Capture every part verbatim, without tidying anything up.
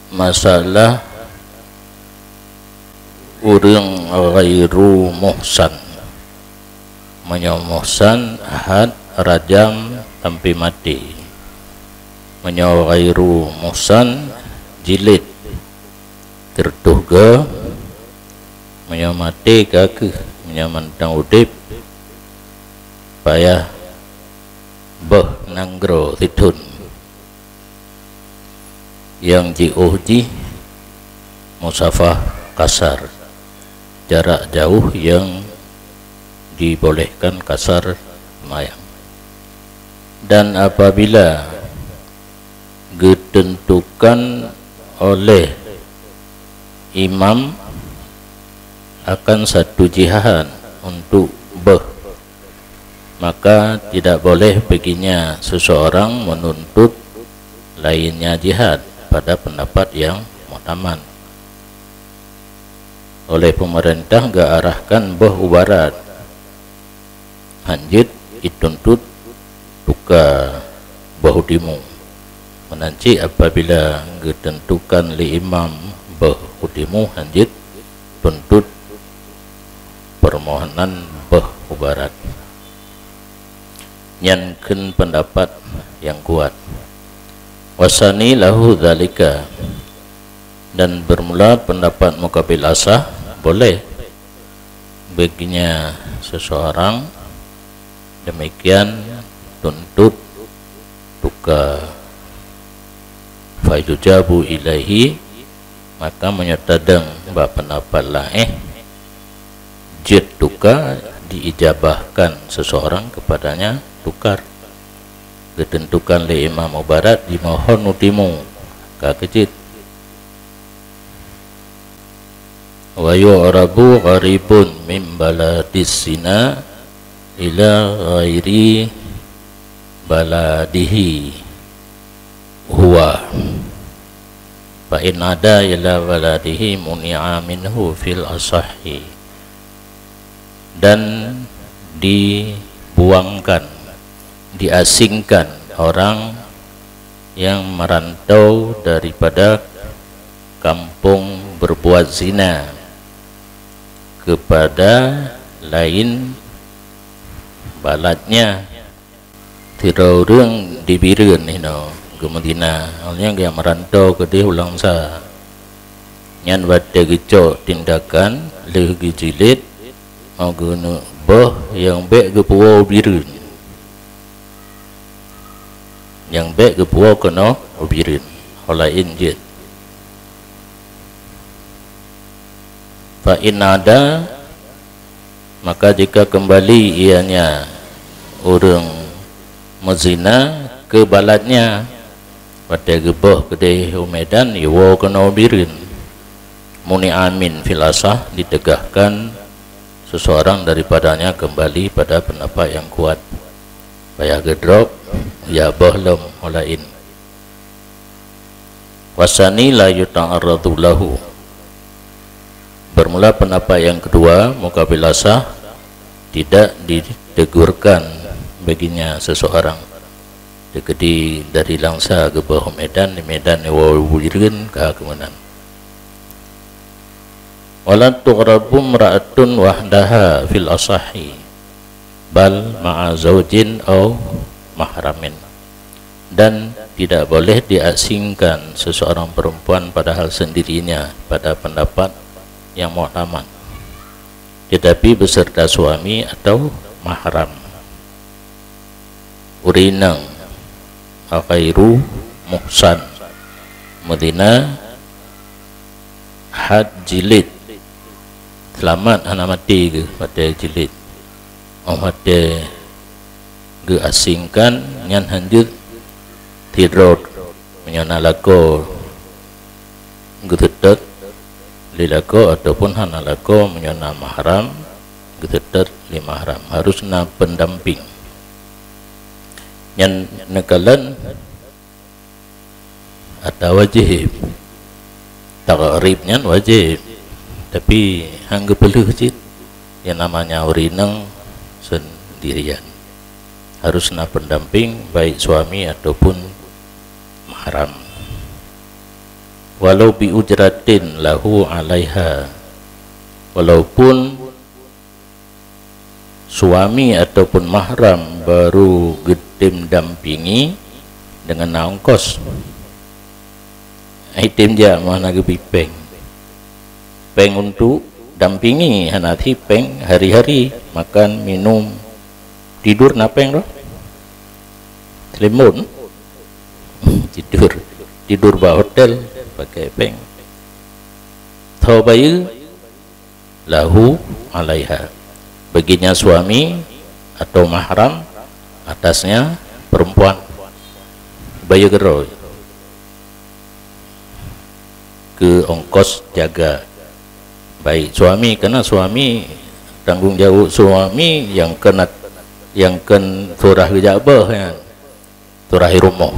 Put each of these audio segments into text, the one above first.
Masalah ureuëng ghairu muhsan. Meunyoe muhsan had rajam sampai maté. Meunyoe ghairu muhsan jilid, teureutôh goe. Meunyoe maté ka kheueh, meunyoe mantong udeb payah beuh nanggroe sithon. Nyang jiôh jih musafah kasar, jarak jauh nyang dibolehkan kasar seumayang. Dan apabila geuteuntukan oleh imam akan satu jihad untuk beuh, maka tidak boleh baginya seseorang menuntut lainnya jihad pada pendapat yang muktamad. Oleh pemerintah geuarahkan beuh u barat, hanjeuet jituntut tuka beuh u timu. Meunan cit apabila geuteuntukan lé imam beuh u timu, hanjeuet tuntut permohonan beuh u barat. Nyan kheun pendapat nyang kuat. Wasani lahu dzalika, dan bermula pendapat mukabil asah boleh baginya seseorang demikian tuntut tuka. Fayujabu ilaihi, maka meunyoe tadong bak pendapat laén, jeuet tuka, diijabahkan seseorang kepadanya tukar. Geuteuntukan lé imam u barat, jimohon u timu, ka keujeuet. Wa yu'rabu gharibun min baladis zina ila ghairi baladihi huwa. Fa in ada ila baladihi muni'a minhu fil asahhi. Dan dibuangkan, diasingkan orang yang merantau daripada kampung berbuat zina kepada lain baladnya. Sidroe ureuëng di Bireuen inoe geumeuzina, awaknyan geujak meurantô keudeh u Langsa. Nyan watée geucok tindakan lheueh geujilid, 'oh geuneuk boh nyang bék geupuwoe u Bireuen. Nyang bék geupuwoe keunoe u Bireuen, ho laén jeuet. Fa in ada, maka jika keumbali ianya ureuëng meuzina keu baladnya, watée geuboh keudeh u Medan, jiwoe keunoe u Bireuen. Muni'a min fil asah, ditegahkan seseorang daripadanya keumbali pada peundapat nyang kuat. Payah geudrop, ya boh lom ho laén. Wasani la yuta'arradu lahu. Bermula pendapat yang kedua, mukabil asah, tidak ditegurkan baginya seseorang. Teukeudi dari Langsa geuboh Medan, di Medan jiwoe u Bireuen ka keu meunan. Wala tughrabu imra'atun wahdaha fil asahi, bal ma'a zaujin au mahramin. Dan tidak boleh diasingkan seseorang perempuan padahal sendirinya pada pendapat yang muktamad, tetapi beserta suami atau mahram. Ureuëng inong ghairu muhsan, meuzina had jilid, seulamat hana maté geuh watée jilid. 'Oh watée geuasingkan, nyan hanjeuet sidroe, meunyoe na lakoe geuseutôt lé lakoe ataupun hana lakoe, meunyoe na mahram geuseutôt lé mahram, harôh na peundampéng. Nyan neukalon atawa wajéb. Taghrib nyan wajéb, tapi han geupeulheueh cit, nyang namanya ureuëng inong sendirian. Harôh na peundampéng, baik suami ataupun mahram. Walau bi ujratin lahu alaiha, walaupun suami ataupun mahram baru geutem dampingi dengan na ongkos. Item jak mah na geubi peng. Peng untuk dampingi, hana thi peng hari-hari, makan, minum, tidur na peng roh. Selimut. Tidur. Tidur bak hotel pakai peng. Tho bayeue lahu alaiha. Baginya suami atau mahram atasnya perempuan. Bayeue keudroe keu ongkos jaga baik suami, karena suami, tanggung jawab suami yang kena, yang ken surah geujak beuh nyan, surah rumoh.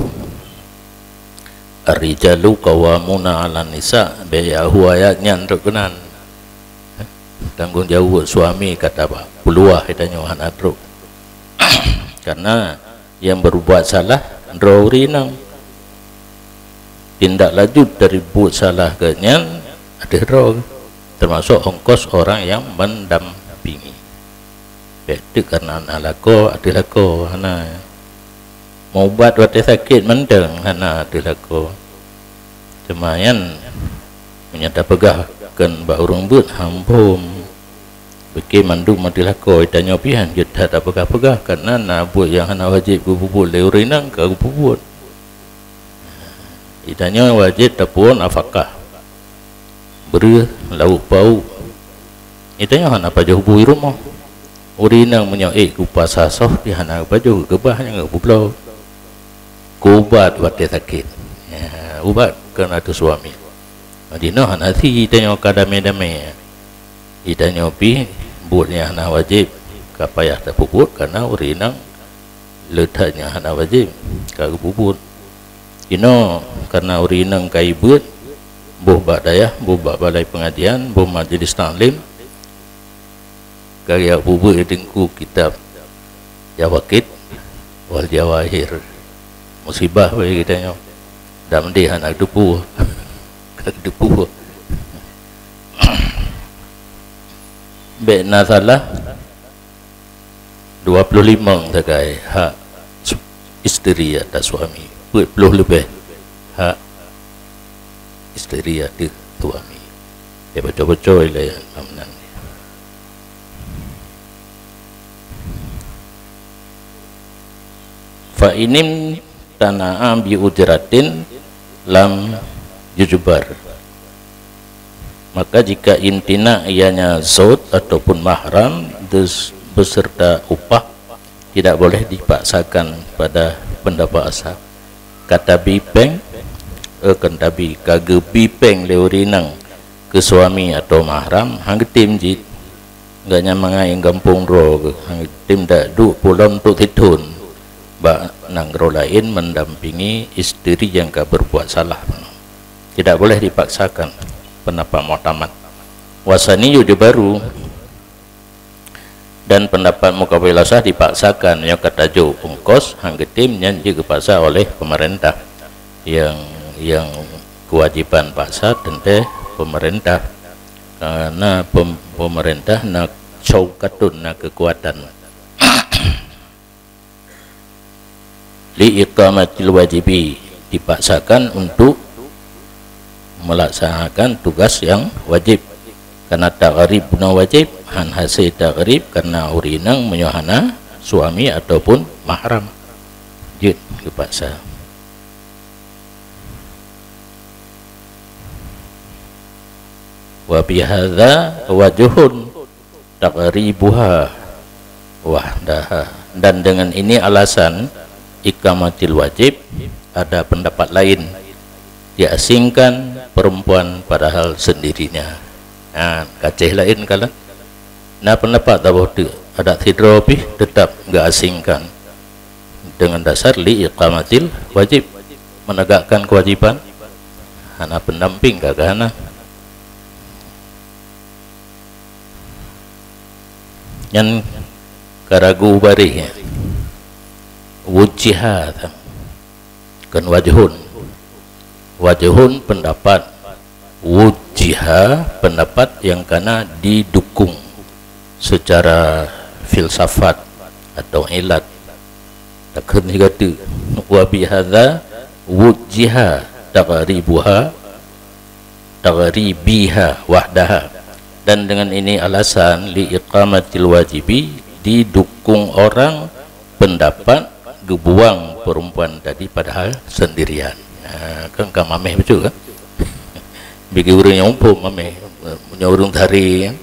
Ar-rijalu qawwamuna 'alan nisa, bèk ya hu ayat nyan trok keunan. Tanggung jawab suami kata bah peuluah tanyoe hana trok. Karena yang berbuat salah droe ureueng inong. Tindak lanjut dari buet salah geuh nyan ateueh droe, termasuk ongkos orang yang mendampingi. Bèk teuk karena na lakoe ateueh lakoe, hana. Meuubat watèe sakét mantong hana ateueh lakoe. Teuma nyan meunyoe tapeugah keu bak ureueng beuet, hambom. Bèk mandum ateueh lakoe, tanyoe pih han jeuet that tapeugah-peugah, karena na buet nyang hana wajéb geupeubuet lé ureueng inong ka geupeubuet. Di tanyoe wajéb tapeuwoe nafakah, breueh, lauk pauk. Di tanyoe hana pajoh bu di rumoh. Ureueng inong meunyoe ék geupasa soh, di hana geupajoh, geukeubah nyang geupubloe. Keu ubat watèe sakét. Ya, ubat keu ateueh suami. Di noe hana si tanyoe ka damé-damé. Di tanyoe pih buet nyang hana wajéb ka payah tapeubuet, karena ureueng inong le that nyang hana wajéb ka geupeubuet. Inoe karena ureueng inong ka ibeuet, boh bak dayah, boh bak balai pengajian, boh majelis taklim, ka geupeubuet di teungku kitab Jawaqit wal Jawahir. Musibah bagi geutanyoe. Dak meudeh hana geuteupeue. Ka geuteupeue. Bèk na salah, dua puluh lima sagai hak su-, isteri atas suami. Peuet ploh leubeh hak isteri ateueh suami. Ya, boco-boco ilèe lam nan. Fa inim tana'a bi ujratin lam yujbar. Maka jika imtina ianya zaud ataupun mahram des-, beserta upah, tidak boleh dipaksakan pada pendapat ashab. Ka tabi pèng, eh, ka tabi, ka geubi pèng lé ureueng inong keu suami atau mahram, han geutem jih. Gobnyan mangat ngon gampông droe geuh, han geutem dak duek pulang untuk sithôn bak nanggroe laén mendampingi isteri nyang ka berbuat salah. Tidak boleh dipaksakan, pendapat muktamad. Wasani yujbaru, dan pendapat muqabil ashab dipaksakan, nyoe ka tajok ongkos, han geutem nyan jeuet geupaksa oleh pemerintah. Yang, yang kewajiban paksa teuntèe pemerintah. Karena pem-, pemerintah na syaukat, na kekuatan. Li iqamatil wajibi, dipaksakan untuk melaksanakan tugas yang wajib. Karena taghrib bunoe wajib, han hase taghrib karena ureueng inong meunyoe hana suami ataupun mahram. Jeuet geupaksa. Wa bihadza wajhun taghribuha wahdaha. Dan dengan ini alasan iqamatil wajib, ada pendapat lain, diasingkan perempuan padahal sendirinya. Nah, kacéh laén kalon. Na pendapat taboh teuk, adak sidroe pih tetap geuasingkan dengan dasar li iqamatil wajib, menegakkan kewajiban, hana pendamping ka hana. Nyan ka ragu baréh, ya. Wujjiha, kon wajhun. Wajhun pendapat Wujjiha, pendapat yang kana didukung secara filsafat atau ilat. Takheun siga teuk, wa bihadza wujjiha taghribuha, taghribiha wahdaha. Dan dengan ini alasan, li iqamatil wajibi, didukung orang pendapat geubuang perempuan tadi padahal sendirian. Ha, kan ka mameh betul kan? Bagi ureuëng nyang muphom mameh, meunyoe ureuëng tari kan?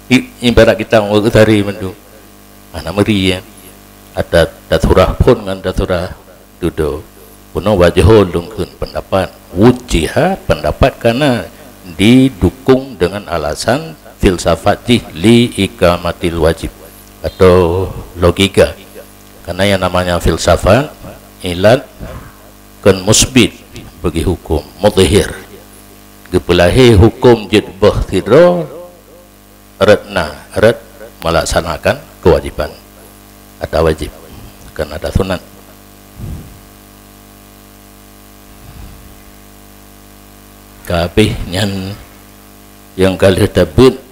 I-, ibarat kita ureuëng tari mandum. Hana meuri ya. Ada dasurah phon ngon dasurah dudoe. Peunoh wajah lungkun pendapat. Wujjiha, pendapat kana didukung dengan alasan filsafat jih, li iqamatil wajib atau logika. Karena yang namanya filsafat, ilat, kan musbit bagi hukum, mudhhir. Geupeulahé hukum jeuet boh sidroe, rot na, rot melaksanakan kewajiban. Ada wajib, kan ada sunat. Ka habéh nyan nyang ka lheueh tabeuet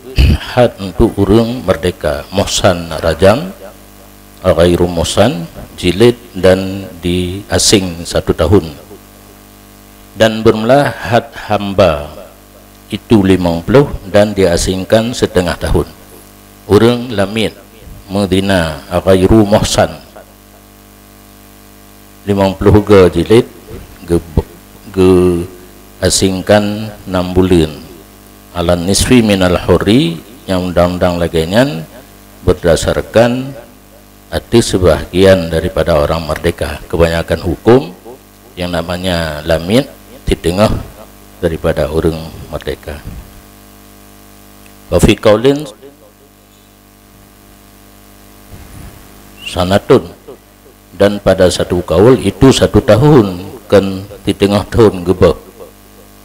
had untuk ureuëng merdeka, muhsan rajam, ghairu muhsan jilid dan diasing satu tahun. Dan bermula had hamba itu limong puluh dan diasingkan setengah tahun. Ureuëng lamiet meuzina ghairu muhsan limong puluh go jilid geu-, geuasingkan enam buleuen. Alan nisfi minal hurri, nyang undang-undang lagée nyan berdasarkan ateueh sebahagian daripada orang merdeka. Kebanyakan hukum yang namanya lamiet siteungoh daripada ureuëng merdeka. Wa fi qaulin sanatun, dan pada satu kaul itu satu tahun, kan siteungoh thon geuboh,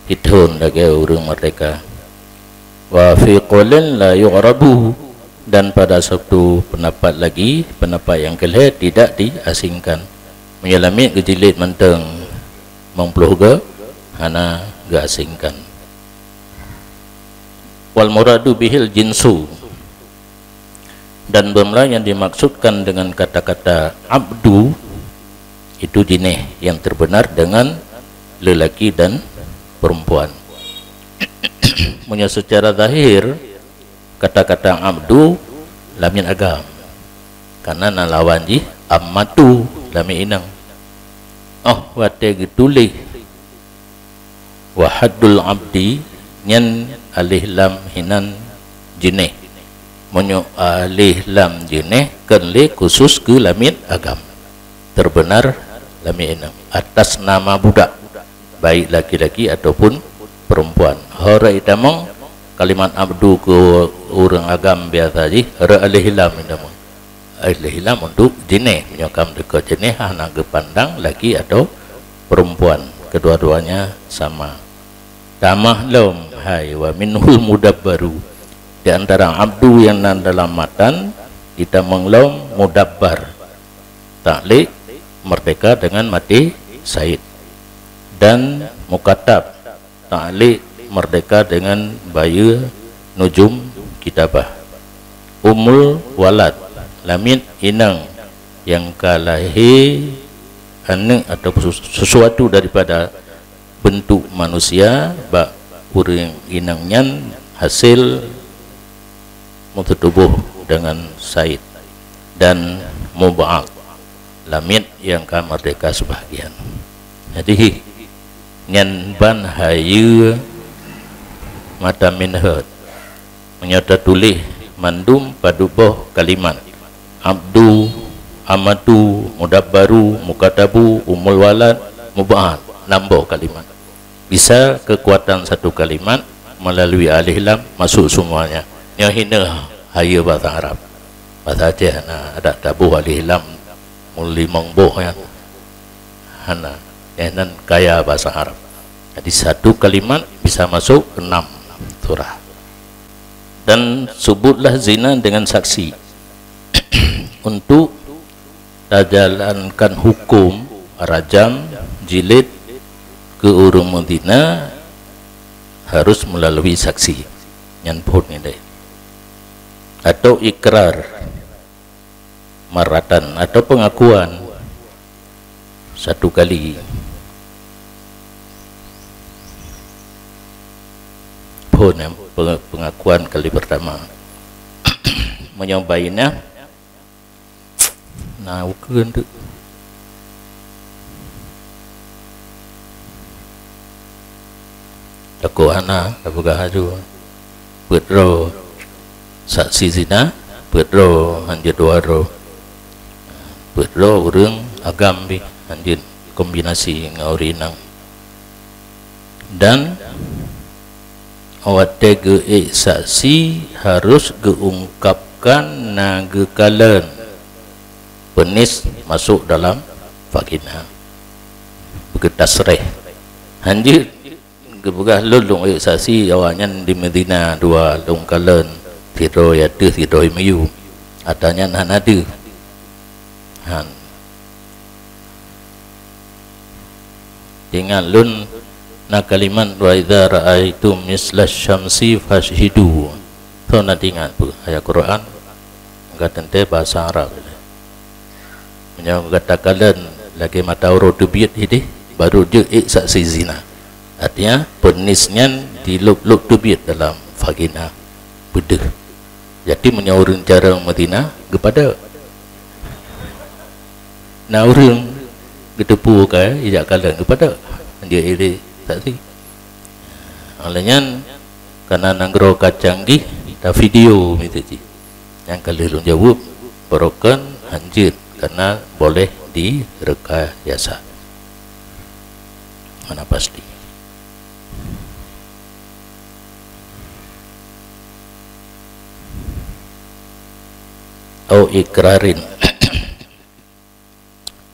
sithon lagée ureuëng merdeka. Wa fi qaulin la yughrabu, dan pada satu pendapat lagi, pendapat yang keulhée tidak diasingkan. Meunyoe lamiet geujilid mantong limong puluh go, hana geuasingkan. Wal muradu bihil jinsu, dan bermula yang dimaksudkan dengan kata-kata abdu itu jinéh yang terbenar dengan lelaki dan perempuan. Meunyoe secara zahir, kata-kata abdu lamiet agam, karena na lawan jih amatu, lamiet inong. Oh, watée geutuléh wa haddul abdi, nyan alif lam hinan jinéh. Meunyoe alif lam jinéh, kan lé khusus keu lamiet agam, terbenar lamiet inong atas nama budak, baik laki-laki ataupun perempuan. Hora itamong kalimat abdu keu ureuëng agam biasa jih, hora alif lam itamong. Alif lam untuk jinéh, meunyoe ka meudeungoe jinéh hana geupandang laki atau perempuan, kedua-duanya sama. Tamah lom hai wa minhul mudabbaru, di antara abdu yang na dalam matan, itamong lom mudabbar, taklik merdeka dengan mati said, dan mukatab, taklik merdeka dengan bayeue nujum kitabah. Umul walad, lamiet inong nyang ka lahé aneuëk atau sesu-, sesuatu daripada bentuk manusia bak ureuëng inong nyan hasil meututoboh dengan said, dan mub'ad, lamiet nyang ka merdeka sebahagian. Jadi, nyan ban hayeue mata minhot. Meunyoe tatuléh mandum padub boh kalimat, abdu, amatu, mudabbaru, mukatabu, umul walad, mub'ad, nam boh kalimat. Bisa kekuatan satu kalimat melalui alif lam masuk semuanya. Nyoe hina hayeue bahasa Arab. Bahasa Aceh na adak taboh alif lam meulimong boh nyan. Hana. Nyan kaya bahasa Arab. Jadi satu kalimat bisa masuk enam surah. Dan sebutlah zina dengan saksi. Untuk tajalankan hukum rajam jilid keu ureuëng meuzina, harus melalui saksi. Nyan phon nyan deh. Atau ikrar maratan atau pengakuan satu kali. Phon, eh, peng-, pengakuan kali pertama. Meunyoe bainah, na ukeue teuk. Takot hana, tapeugah laju. Peuet droe saksi zina, peuet droe hanjeuet dua droe. Peuet droe ureuëng agam pih hanjeuet kombinasi ngon ureuëng inong. Dan watée geuék saksi harus geuungkapkan na geukalon penis masuk dalam vagina. Beugeut tasreh. Hanjeuet geupeugah lôn, lôn ék saksi awaknyan di Madinah dua lôn kalon, sidroe ateueh sidroe miyueb. Ata nyan hana deuh. Han. Ingat lôn na kalimat, "Wa idza ra'aitum misla syamsi fashhidu." Soe na ingat peue ayat Quran? Enggak teuntée bahasa Arab. Meunyoe gata kalon lagée mata uroe teubiet ideh, baru jeuet ék saksi zina. Artinya, penis nyan dilôb-lôb teubiet dalam vagina, beudeuh. Jadi, meunyoe ureuëng carông meuzina, geupadok. Na ureuëng geuteupeue ka ijak kalon geupadok, jeuet ék saksi. Oleh nyan, karena nanggroe ka canggih, ta video miseue jih. Nyang ka lheueh lôn jaweueb, barokon hanjeuet, karena boleh direkayasa. Mana pasti. Au ikrarin.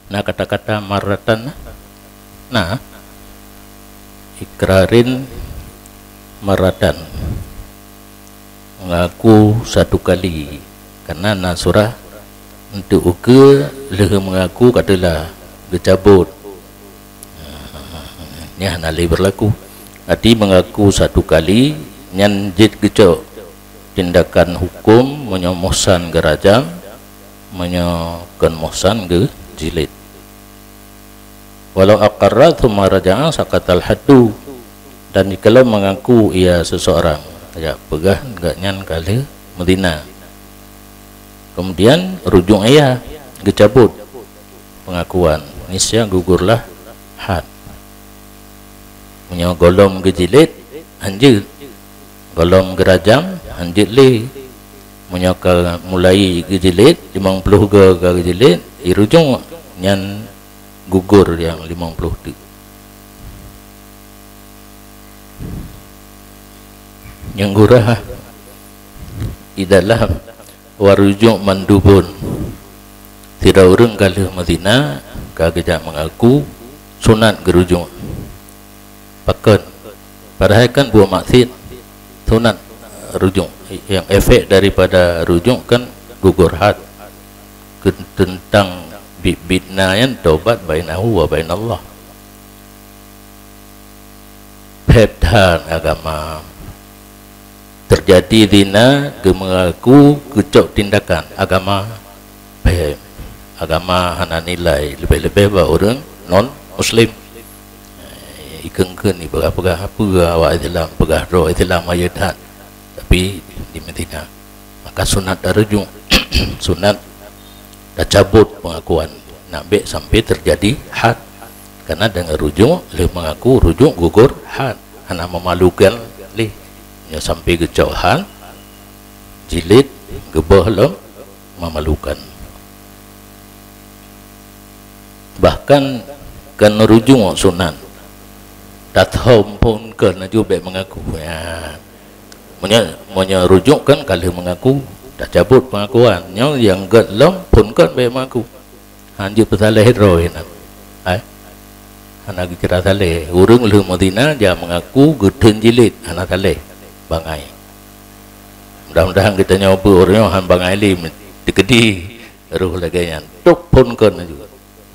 Na kata-kata maratan? Na. Ikrarin maratan. Mengaku satu kali. Karena na surah untuk ukeue lheueh mengaku ka teulah geucabot. Nyan hana lé berlaku. Arti mengaku satu kali, nyan jeuet geucok tindakan huköm, meunyoe muhsan geurajam, meunyoe kon muhsan geujilid. Walau aqarra tsumma raja'a saqatal haddu, dan jikalau mengaku ia seseorang, ya, peugah gobnyan ka lheueh meuzina. Kemudian rujuk ia, geucabot pengakuan, niscaya gugurlah had. Meunyoe gohlom geujilid, hanjeuet. Gohlom geurajam, hanjeuet lé. Meunyoe ka mulai geujilid, limong ploh goe ka geujilid, irujuk, nyan gugur nyang limong ploh teuk. Nyang gurah di dalam warujuk mandubun. Sidroe ureuëng ka lheueh meuzina, ka geujak mengaku, sunat geurujuk. Pakon? Padahai kan buet maksiet, sunat rujuk. Yang efek daripada rujuk kan gugur had. Ke-, teuntang biet-biet na nyan taubat bainahu wa bainallah. Phép that agama. Teujadi zina, geumeungaku, geucok tindakan, agama phép. Agama hana nilai, leubeh-leubeh bak ureuëng non muslim. Eh, ikheun-kheun ipeugah-peugah, peue awak Islam, peugah droe Islam ayeu that. Tapi di Madinah, maka sunat tarujuk, sunat tacabot pengakuan, nak bék sampai terjadi had. Karena dengan rujuk, lheueh mengaku, rujuk gugur had, hana memalukan lé. Nyoe sampai geucok had, jilid, geuboh lom, memalukan. Bahkan kan rujuk sunat, tathom phon keu laju bék mengaku. Ya. Meunyoe, meunyoe rujuk kan ka lheueh mengaku, tacabot pengakuan. Nyoe nyang gét lom phon kon bék mengaku. Hanjeuet peusaléh droe nyan. Hai. Hana geucira saléh. Ureuëng lheueh meuzina jak mengaku geutheun jilid, hana saléh. Bangai. Mudah-mudahan geutanyoe beuh ureuëng nyoe han bangai lé, teukeudi roh lagée nyan. Tok phon kon laju.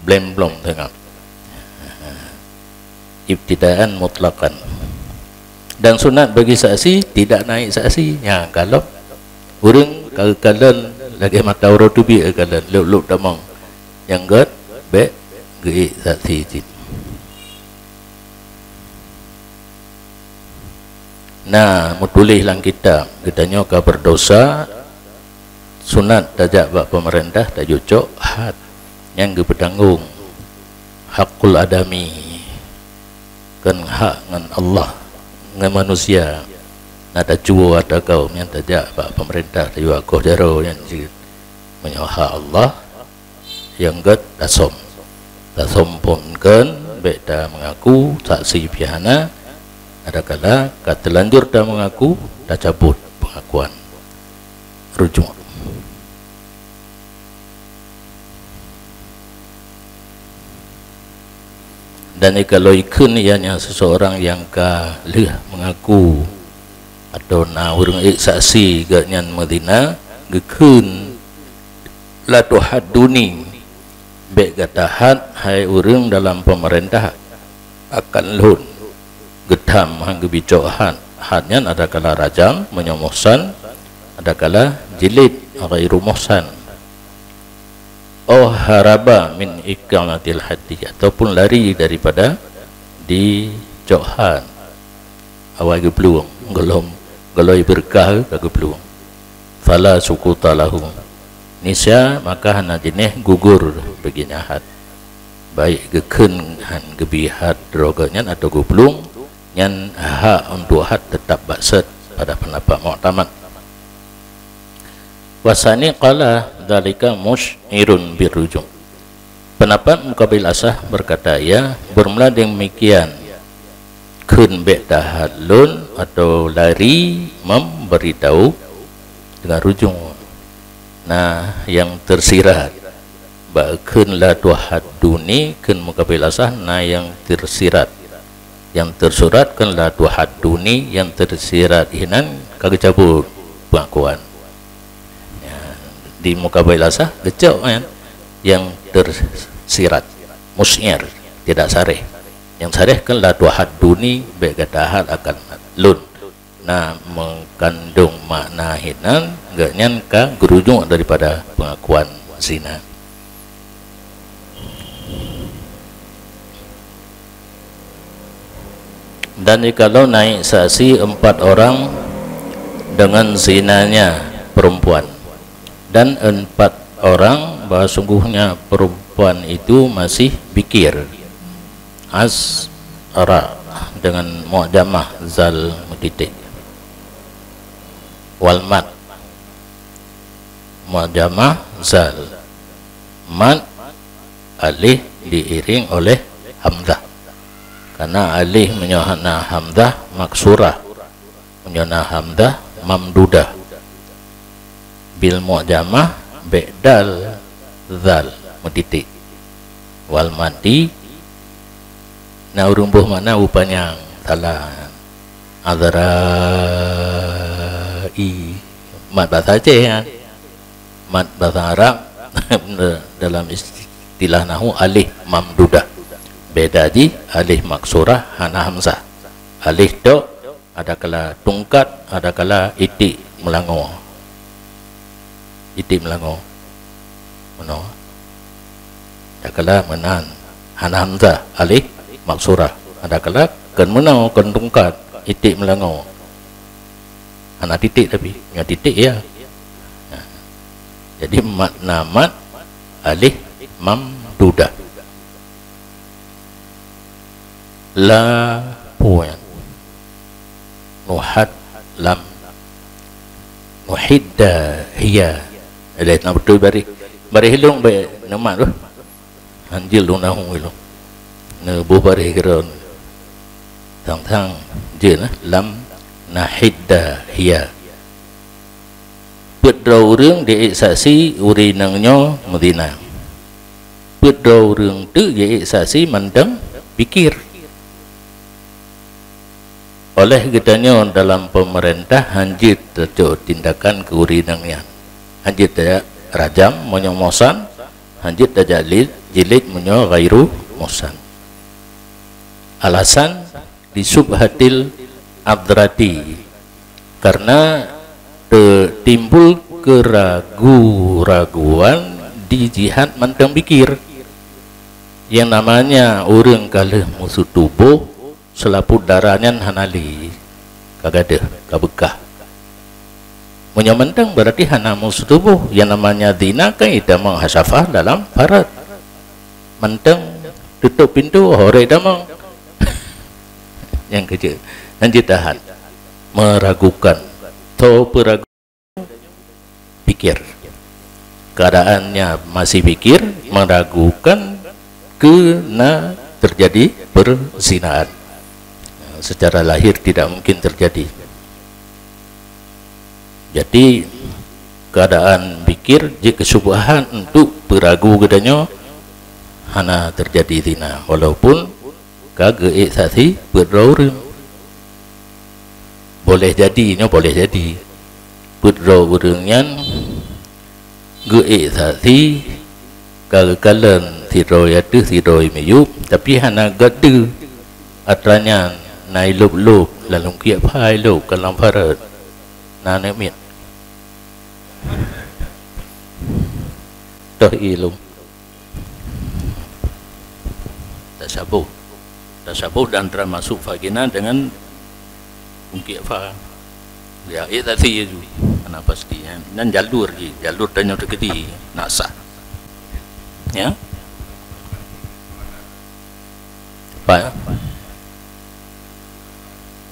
Blém blom teungoh. Ibtidaan mutlaqan. Dan sunat bagi saksi tidak naik saksi. Nyan kalon ureuëng ka kalon lagée mata uroe teubiet kalon lôb-lôb tamong nyang gét bék geuék saksi cit. Na meutuléh lam kitab, geutanyoe ka berdosa, sunat tajak bak peumeurintah tajok cok hat nyang geupeutanggong hakul adami, kon hak ngon Allah, ngon manusia. Na tacuba ata kaum nyang tajak bak peumeurintah tajok akoh jaroe nyan cit. Meunyoe hak Allah, nyang gét tasöm. Tasöm phon kon bék tameungaku, saksi pih hana, adakala ka teulanjur tameungaku, tacabut peungakuan. Rujuk. Dan jikalau ikheun ianya seseorang nyang ka lheueh meungaku atau na ureuëng ék saksi gobnyan meuzina, geukheun, "La tuhadduni, bék gata hat hai ureuëng dalam peumeurintah akan lôn." Geutham han geubicok hat. Hat nyan adakala rajam, meunyoe muhsan, adakala jilid ghairu muhsan. Oh haraba min iqamatil haddi, ataupun lari daripada dicok hat. Awai geuplueng, golom goloi beureukaha ka geuplueng. Fala sukuta lahu. Nisya maka hana jeuneh gugur bagi nyan hat. Baik geukheun han geubi hat droe gobnyan atau geuplueng, nyan hak untuk hat teutap bak set pada pendapat muktamad. Wasani qala dzalika musyirun birrujuk. Pendapat mukabil asah berkata, ya, bermula demikian, kheun bék tahat lôn atau lari memberitahu dengan rujuk. Nah, yang tersirat bak kheun la tuhadduni, kheun mukabil asah, na yang tersirat. Yang tersurat kan la tuhadduni, yang tersirat hinan ka geucabut pengakuan. Ya, di mukabil asah geucok kan yang tersirat, musyir, tidak sareh. Yang sareh kan la tuhadduni, bék gata hat akan lôn. Na mengandung makna hinan, gobnyan ka geurujuk daripada pengakuan zina. Dan jikalau naik saksi empat orang dengan zinanya perempuan, dan empat orang bahwa sungguhnya perempuan itu masih bikir, asra dengan mu'jamah zal mutitik, wal mad, mu'jamah zal, mad alif diiring oleh hamzah. Karena alif meunyoe hana hamzah maksurah, meunyoe na hamzah mamdudah. Bil mu'jamah bék dal, zal meutitik. Wal maddi, na ureuëng boh makna u panyang, salah. Azrai, mad bahasa Aceh kan. Mad bahasa Arab dalam istilah nahwu alif mamdudah. Beda jih alif maksurah hana hamzah. Alif tok, adakala tungkat, adakala itik meulangoe. Itik meulangoe. Meunoe. Adakala meunan hana hamzah, alif maksurah. Adakala kon meunoe, kon tungkat, itik meulangoe. Hana titik tapi, nyoe titik ya. Nah. Jadi makna mad alif mamdudah. La puan. Nuhat lam. Nuhidda hiya. Ada nak betul baris. Baris lông baik nama tu. Hanjil lông nahu ilông. Neuboh baris kira. Thang-thang je nah lam nahidda hiya. Peuet droe ureuëng jiék saksi ureuëng inong nyoe meuzina. Peuet droe ureuëng teuk jiék saksi mantong pikir. Oleh geutanyoe dalam peumeurintah hanjeuet tacok tindakan keu ureuëng inong nyan. Hanjeuet tajak rajam meunyoe muhsan, hanjeuet tajak li-, jilid meunyoe ghairu muhsan. Alasan, lisubhatil hadrati, karena te-, timbul keragu-raguan di jihad mantong pikir. Yang namanya ureuëng ka lheueh musuh tuboh, seulaput darah nyan hana lé, ka gadeuh, ka beukah. Meunyoe mantong, berarti hana musuh tuboh. Yang namanya zina kan itamong hasafah dalam farad. Mantong tutup pintu, horek tamong. Nyang keucil. Nyan jeuet tahan. Meragukan. Tho peuragu pikir. Keadaannya masih pikir, meragukan kena terjadi perzinaan. Secara lahir tidak mungkin terjadi. Jadi, keadaan pikir jeuet keu syubhat untuk peuragu geutanyoe hana terjadi zina, walaupun ka geuék saksi peuet droe ureuëng. Boleh jadi, nyoe boleh jadi. Peuet droe ureuëng nyan geuék saksi ka geukalon sidroe ateueh sidroe miyueb, tapi hana gadeuh atra nyan na ilôb-lôb lam lungkiek pha ilôb ka lam farot. Na aneuk miet. Toh ilung. Tasaboh. Tasaboh dan termasuk vagina dengan ungkik fa. Ya, eh, tadi ju. Mana pastinya. Dan jalur ji, jalur tanya terkedi nak sah. Ya. Apa ya?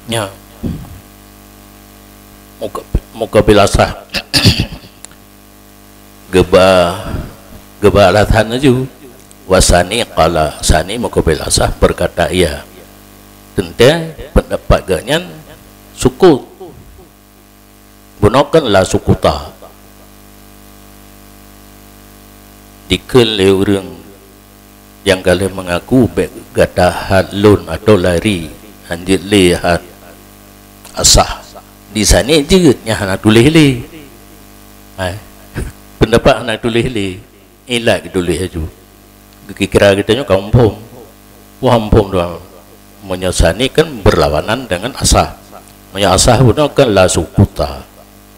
Ya. Muka, muka bilasah. Geuba, geuba alasan laju. Wasani qala, sani muka bilasah berkata ia. Teuntée pendapat geuhnyan sukut. Bunoe kan la sukuta. Dikheun lé ureuëng nyang ka lheueh meungaku bék gata hat lôn atau lari, hanjeuet lé hat asah. Di sané jeuet nyang hana tuléh lé. Hai. Pendapat hana tuléh lé. Ilat geutuléh laju. Geukira geutanyoe ka muphom. Wah, muphom doang. Meunyoe sané kan berlawanan dengan asah. Meunyoe asah bunoe kan la sukuta.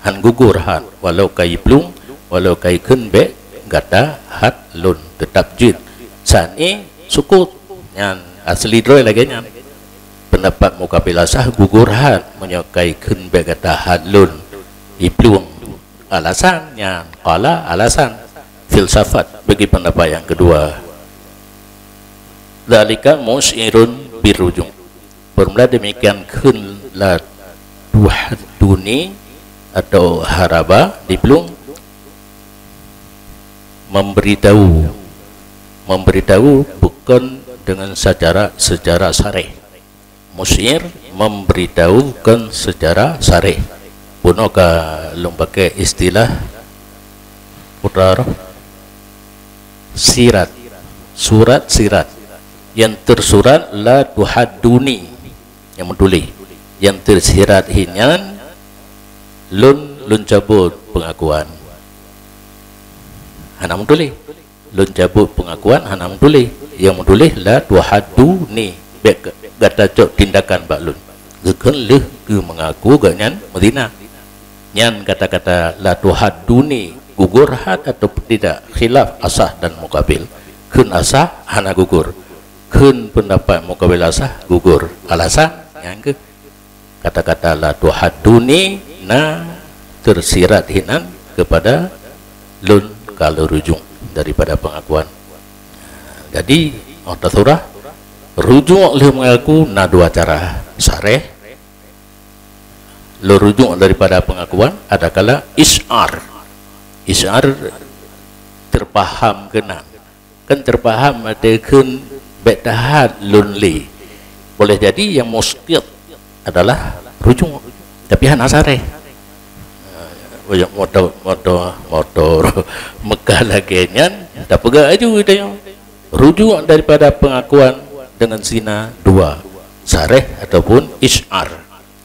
Han gugur hat, walau ka iplueng, walau ka ikheun bék gata hat lôn, teutap jeuet. Sané sukut, nyan asli droe lagée nyan. Pendapat mukabil asah gugur hat, meunyoe ka ikheun bék gata hat lôn, iplueng. Alasan nyan, qala alasan filsafat bagi pendapat yang kedua. Dzalika musyirun birrujung. Bermula demikian kheun la tuhadduni atau haraba diplueng memberitahu, memberitahu bukan dengan secara, secara sareh. Musyir memberitahukan secara sareh. Bunoe ka lôn pakai istilah putar sirat, surat sirat. Yang tersurat la tuhadduni, yang meutuléh. Yang tersirat hinyan lôn, lôn cabot pengakuan. Hana meutuléh. Lôn cabot pengakuan hana meutuléh. Yang meutuléh la tuhadduni, bék gata cok tindakan bak lôn. Geukheun lheueh geumeungaku gobnyan meuzina. Nyan kata-kata la tuhadduni gugur hat atau tidak, khilaf asah dan mukabil. Kheun asah hana gugur. Kheun pendapat mukabil asah gugur. Alasan nyan keuh. Kata-kata la tuhadduni na tersirat hinan kepada lôn ka lôn rujuk daripada pengakuan. Jadi, otak surah, rujuk lheueh mengaku na dua cara. Sareh, lôn rujuk daripada pengakuan, adakala isyar. Isyar terpaham keunan. Kan terpaham ada kheun bék tahat lôn lé. Boleh jadi yang muskit adalah rujuk, tapi hana sareh. Motor, motor, motor Mekah lagée nyan, tapeugah aju geutanyoe. Rujuk daripada pengakuan dengan zina dua, sareh ataupun isyar.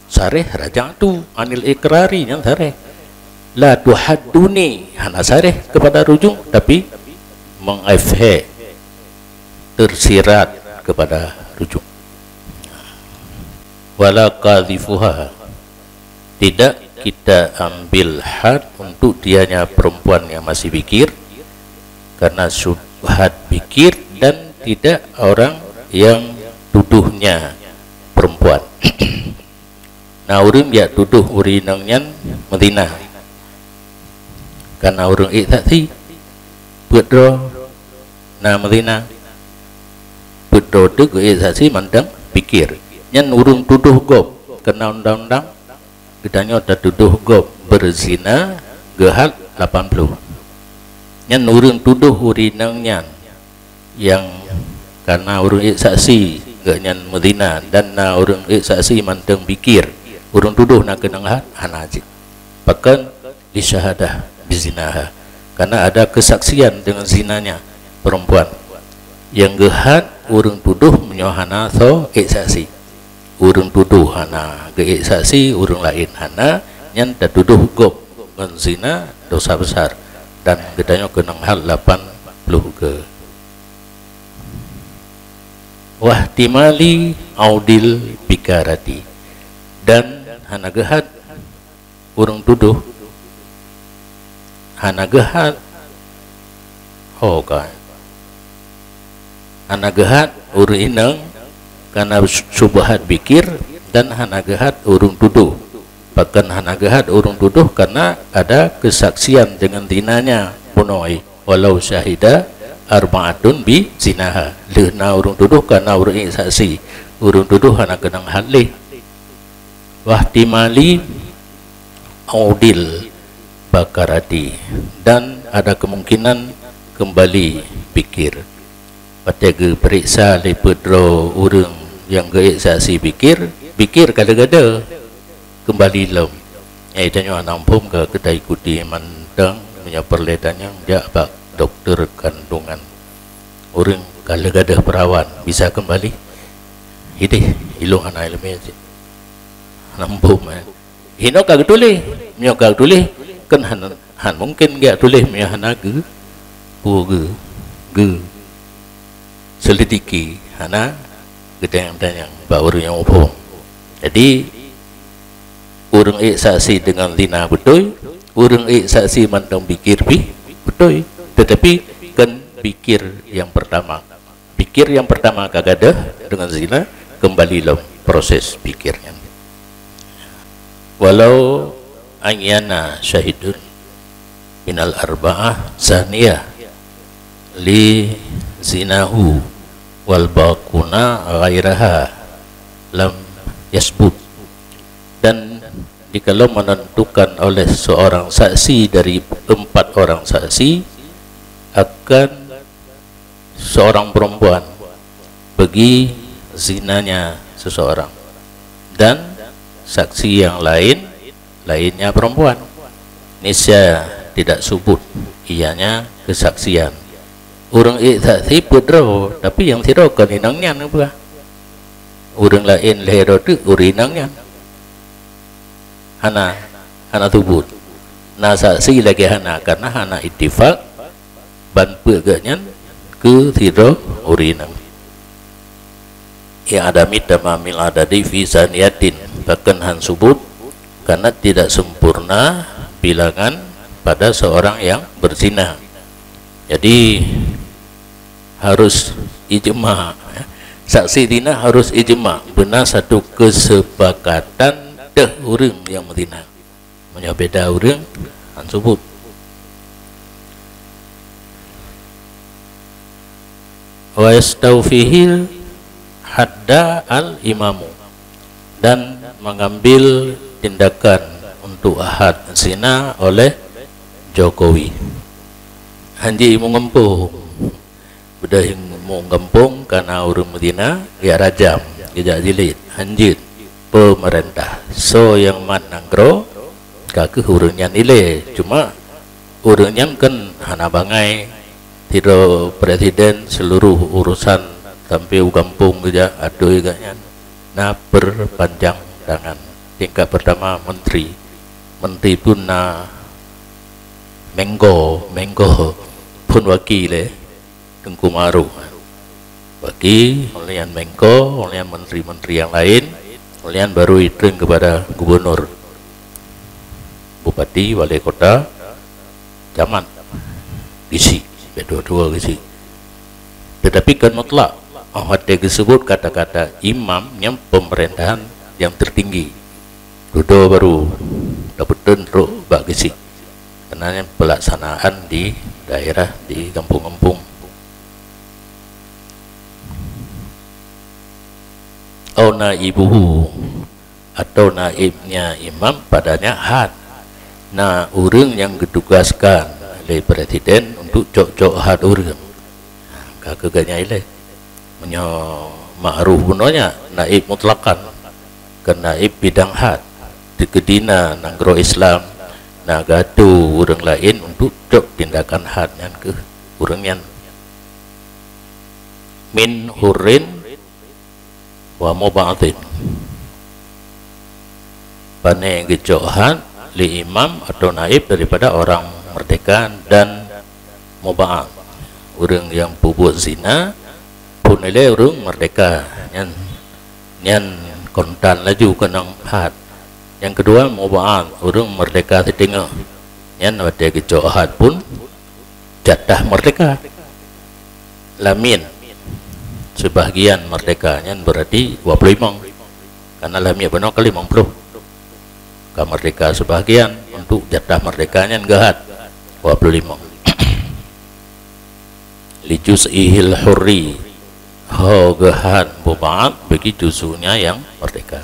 Sareh raja'tu anil iqrari, nyan sareh. La tuhadduni, hana sareh kepada rujuk, tapi mengefek, tersirat kepada rujuk. Wala qadhifuha. Tidak kita ambil had untuk dianya perempuan yang masih bikir, karena syubhat bikir, dan tidak orang yang tuduhnya perempuan. Na ureuëng jak tudoh ureuëng inong nyan meuzina. Kana ureuëng ék saksi, peuet droe na meuzina. Peuet droe teuk geuék saksi mantong bikir. Nyan ureuëng tudoh gob, keuna undang-undang geutanyoe tatudoh gob beuzina geuhad lapan ploh. Nyan ureuëng tudoh ureuëng inong nyan nyang kana ureuëng ék saksi geuh nyan meuzina dan na ureuëng ék saksi mantong bikir, ureuëng tudoh na keunong had? Hana cit. Pakon? Lisyahadah bizinaha. Karena ada kesaksian dengan zinanya perempuan. Nyang geuhad ureuëng tudoh meunyoe hana soe ék saksi. Ureuëng tudoh hana geuék saksi, ureuëng laén hana, nyan tatudoh gob ngon zina, dosa besar, dan geutanyoe keunong had lapan ploh geuh. Wahtimali audil bikarati, dan hana geuhad ureuëng tudoh, hana geuhad, ho ka, hana geuhad ureuëng inong kana syubhat bikir, dan hana geuhad ureuëng tudoh. Pakon hana geuhad ureuëng tudoh? Karena ada kesaksian dengan zinanya bunoe, walau syahida arba'atun bizinaha. Lheueh na ureuëng tudoh kana ureuëng ék saksi, ureuëng tudoh hana keunong had lé. Wahtimali audil bakarati, dan ada kemungkinan kembali bikir. Watée geupeuriksa lé peuet droe ureuëng nyang geuék saksi bikir, bikir ka leugadeuh keumbali lom. Nyai tanyoe hana muphom ka keutai ikuti mantong, meunyoe peureulée tanyong jak bak dokto kandungan. Ureuëng ka leugadeuh peurawan bisa keumbali? Ideh, ilong hana iéleumé cit. Hana muphom, eh. Hinoe ka geutuléh, meunyoe ka geutuléh, kan han, han mungken geujak tuléh meunyoe hana geu, peue geu, geu selidiki, hana geutanyong-tanyong bak ureuëng nyang muphom. Jadi, ureuëng ék saksi deungon zina beutôi, ureuëng ék saksi mantong bikir pih beutôi, tetapi kan bikir yang pertama. Pikir nyang pertama ka gadeuh deungon zina, keumbali lom proses pikir nyan. Walau ayyana syahidun minal arba'ah zaniyah li zinahu wal baquna ghairaha lam yasbut. Dan jikalau menentukan oleh seorang saksi dari empat orang saksi akan seorang perempuan bagi zinanya seseorang, dan saksi yang lain lainnya perempuan, niscaya tidak subut ianya kesaksian. Ureuëng ék saksi peuet droe, tapi nyang sidroe kon inong nyan peue. Ureuëng laén lhée droe teuk ureuëng inong nyan. Hana, hana subut. Na saksi lagée hana, karena hana ittifak ban peuet geuh nyan keu sidroe ureuëng inong. I'adami tamamil adadi fi zaniyatin, pakon han subut, karena tidak sempurna bilangan pada seorang yang berzina. Jadi, harus ijma, ya. Saksi zina harus ijma, beuna satu kesepakatan deuh ureuëng nyang meuzina. Meunyoe beda ureuëng, han subut. Wa yastaufihi hadda al imamu, dan mengambil tindakan untuk had zina oleh Jokowi. Han jeuet imum gampông. Beudôh imum gampông kana ureuëng meuzina, geujak rajam, geujak jilid, han jeuet. Pemerintah, soe nyang mat nanggroe, ka kheueh ureuëng nyan ilée. Cuma ureuëng nyan kan hana bangai, sidroe presiden, seluruh urusan sampai u gampông geujak atoi geuh nyan na perpanjang tangan. Tingkat pertama menteri, menteri pun na mengko, mengko pun waki lé. Teungku Ma'ruf. Bagi, oleh nyan mengko, oleh nyan menteri-menteri nyang laén, Kemudian baru itreun kepada gubernur, bupati, wali kota, camat, gisi, dua-dua gisi. Tetapi kan mutlak, oh, watèe geusebut kata-kata imam nyang pemerintahan yang tertinggi, dudoe baru tapeuteun trok bak gisi. Karena nyan pelaksanaan di daerah, di kampung-kampung. Au naibuhu, atau naibnya imam padanya had. Na ureuëng nyang geutugaskan lé presiden untuk cok-cok had ureuëng. Ka keuh geuh nyan ilée. Meunyoe ma'ruf bunoe nyan, naib mutlakan, keu naib bidang had. Di keudina nanggroe Islam, na geuatoe ureuëng laén untuk cok tindakan had nyan keu ureuëng nyan. Min hurrin wa muba'adhin. Pane geucok had lé imam atau naib daripada orang merdeka dan muba'adh, ureuëng nyang peubuet zina, phon ilée ureuëng merdeka, nyan, nyan kontan laju keunong had. Nyang keudua, muba'adh, ureuëng merdeka siteungoh, nyan watée geucok had phon jatah merdeka. Lamiet seubahgian merdeka, nyan beurati dua ploh limong. Karena lamiet bunoe ka limong ploh. Ka merdeka seubahgian, untuk jatah merdeka nyan geuhad dua ploh limong. Li juz'ihil hurri, ho geuhad muba'adh bagi juz'unya nyang merdeka.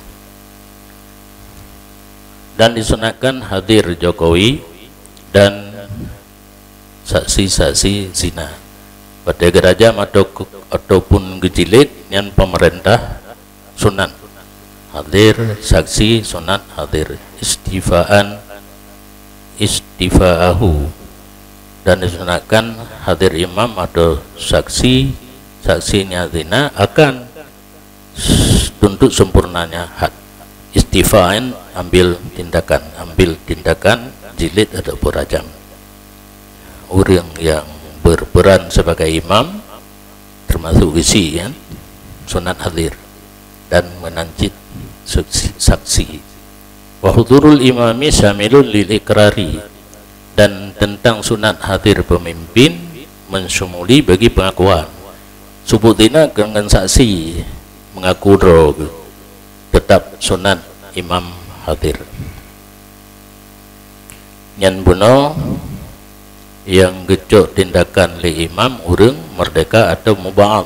Dan disunatkan hadir Jokowi dan saksi-saksi zina. Watée geurajam atau, ataupun geujilid, nyan pemerintah sunat. Hadir saksi sunat hadir istifaan, istifaahu. Dan disunatkan hadir imam atau saksi, saksinya zina akan tuntut sempurnanya had. Istifaan, ambil tindakan, ambil tindakan jilid ataupun rajam. Ureuëng yang berperan sebagai imam, termasuk geusi, kan, sunat hadir dan meunan cit saksi, saksi. Wa hudurul imami syamilun lil iqrari, dan tentang sunat hadir pemimpin mensyumuli bagi pengakuan. Subut zina ngon saksi mengaku droe geuh, tetap sunat imam hadir. Nyan bunoe nyang geucok tindakan lé imam ureuëng merdeka atau muba'adh.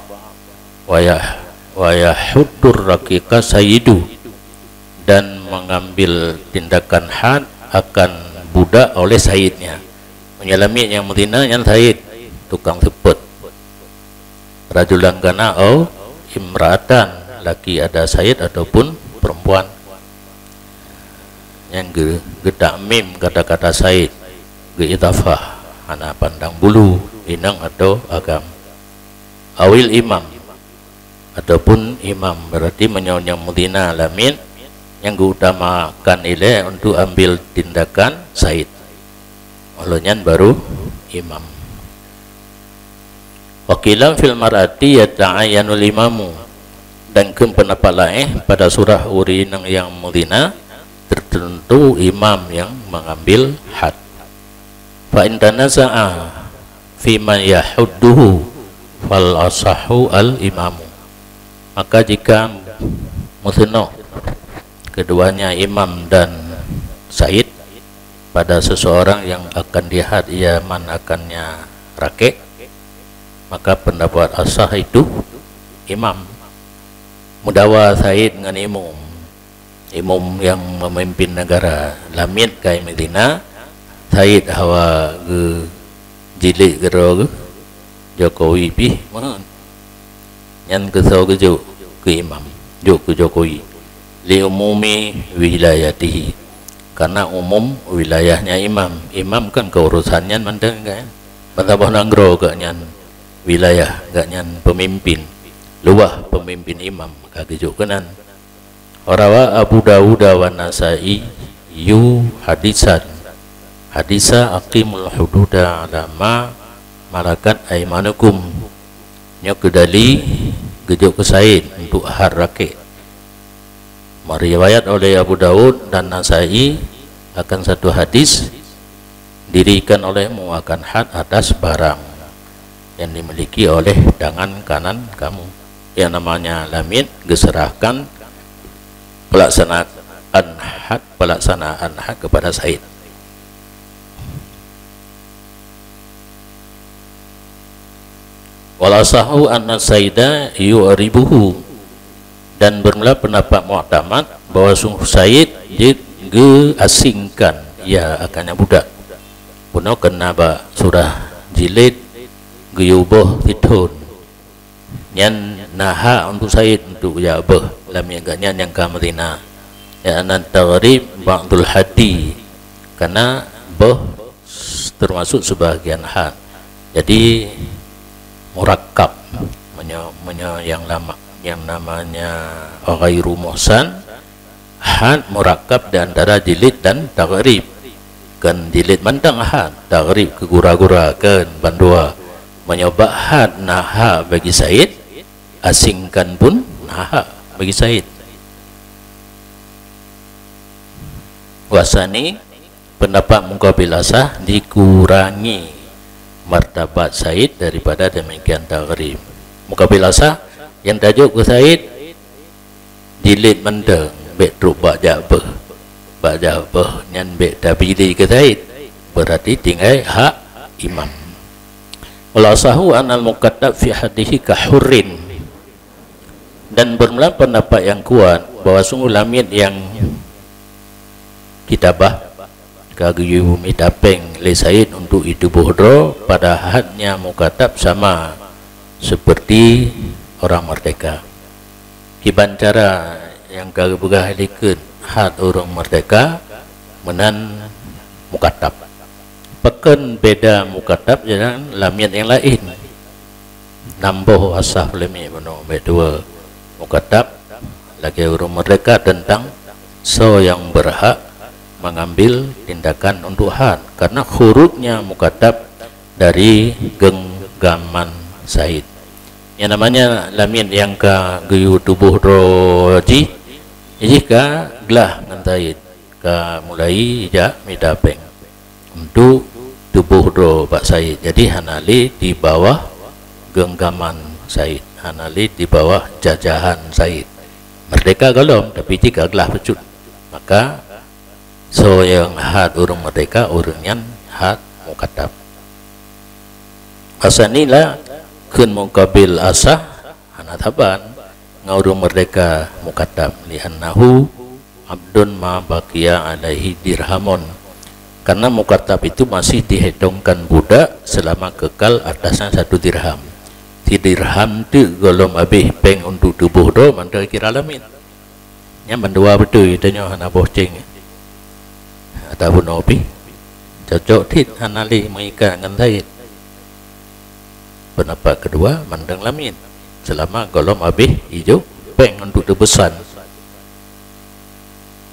Wayah, wayahuddur raqiqa sayyidu, dan mengambil tindakan had akan budak oleh sayyidnya. Meunyoe lamiet nyang meuzina nyan sayyid, tukang seupôt. Rajulan kana au imra'atan, laki ada sayyid ataupun perempuan. Nyang geu-, geutakmim kata-kata sayyid, geuidhafah, hana pandang bulu, inong atau agam. Awil imam, ataupun imam, berarti meunyoe nyang meuzina lamiet, nyang geuutamakan ilée untuk ambil tindakan sayyid. Óh lheueh nyan baru imam. Wa qila fil mar'ati yata'ayyanul imamu, dan kheun pendapat laén pada surah ureuëng inong nyang meuzina, tertentu imam yang mengambil had. Fa in tanaza'a fi man yahudduhu fal asahhu al imamu. Maka jika meuseunok keduanya imam dan sayyid pada seseorang yang akan dihad ia man akannya rakek, maka pendapat asah itu imam. Meudawa sayyid ngon imum, imum nyang memimpin negara, lamiet ka i Madinah, sayyid hawa geu jilid keudroe geuh, Jokowi pih meunan. Nyan keusoe geujok keu imam, jok keu Jokowi. Li umumi wilayatihi, karena umum wilayahnya imam. Imam kan keurusan nyan mantong kan. Bansaboh nanggroe geuh nyan wilayah, geuh nyan peumimpin. Luwah peumimpin imam ka geujok keunan. Rawa Abu Dawud wa Nasa'i yu hadisan. Hadisa aqimul hududa ala ma malakat aimanukum. Nyoe keu dali geujok keu sayyid untuk had rakek. Meriwayat oleh Abu Daud dan Nasai akan satu hadis, dirikan olehmu akan had atas barang yang dimiliki oleh tangan kanan kamu. Yang namanya lamit, geserahkan pelaksanaan had, pelaksanaan had kepada said. Wal asahu anna saida yu'ribuhu, dan bermula pendapat muktamad bahwa sungguh said jeuet geuasingkan ya akan nyang budak. Bunoe keunan bak surah jilid geuyue boh sithon. Nyan na hak untuk said untuk ya boh lam geuh nyan nyang ka meurina. Ya nan taghrib ba'dul hadi, karena boh termasuk sebahagian had. Jadi murakkab, menyo, menyo yang lama, yang namanya ghairu muhsan, had murakkab di antara jilid dan taghrib. Kan jilid mantong had, taghrib keu gura-gura kan bandua. Meunyoe bak had na hak bagi said, asingkan pun na hak bagi said. Wasani, pendapat mukabil asah dikurangi martabat said daripada demikian taghrib. Mukabil asah yang tajuk ke said jilid mantong, bèk trok bak jak beuh. Bak jak beuh nyan bèk tabili ke said. Berarti tinggai hak imam. Wal asahu anal mukatab fi hadihi ka hurrin. Dan bermula pendapat yang kuat bahwa sungguh lamit yang kitabah ka geuyue mita péng lé said untuk ituboh droe, pada hadnya mukatab sama seperti orang merdeka. Kiban cara nyang ka geupeugah likot had ureuëng merdeka meunan mukatab. Pakon beda mukatab dan lamit nyang laén? Namboh asah leumiek bunoe bak dua mukatab lagée ureuëng merdeka teuntang soe nyang berhak mengambil tindakan untuk had, karena hurufnya mukatab dari genggaman said. Yang namanya lamit yang ka geuyue tuboh droe jih, jih ka glah ngon said, ka mulai jak mita péng untuk tuboh droe bak said. Jadi hana lé di bawah genggaman said, hana lé di bawah jajahan said. Merdeka gohlom, tapi jih ka glah bacut. Maka soe nyang had ureuëng merdeka, ureuëng nyan had mukatab. Asani la kheun mukabil asah hana saban ngon ureuëng merdeka mukatab, li'annahu abdun ma baqiya alaihi dirhamun. Karena mukatab itu masih dihitungkan budak selama kekal atasnya satu dirham. Si dirham tu gohlom habéh péng untuk tuboh droe mantong kira lamit. Nyan mandua beutôi tanyoe hana boh ceng. Ataupun opi cocok thit hana lé meuikat ngon said. Pendapat kedua mandang lamit selama gohlom habéh ijok péng untuk tebusan.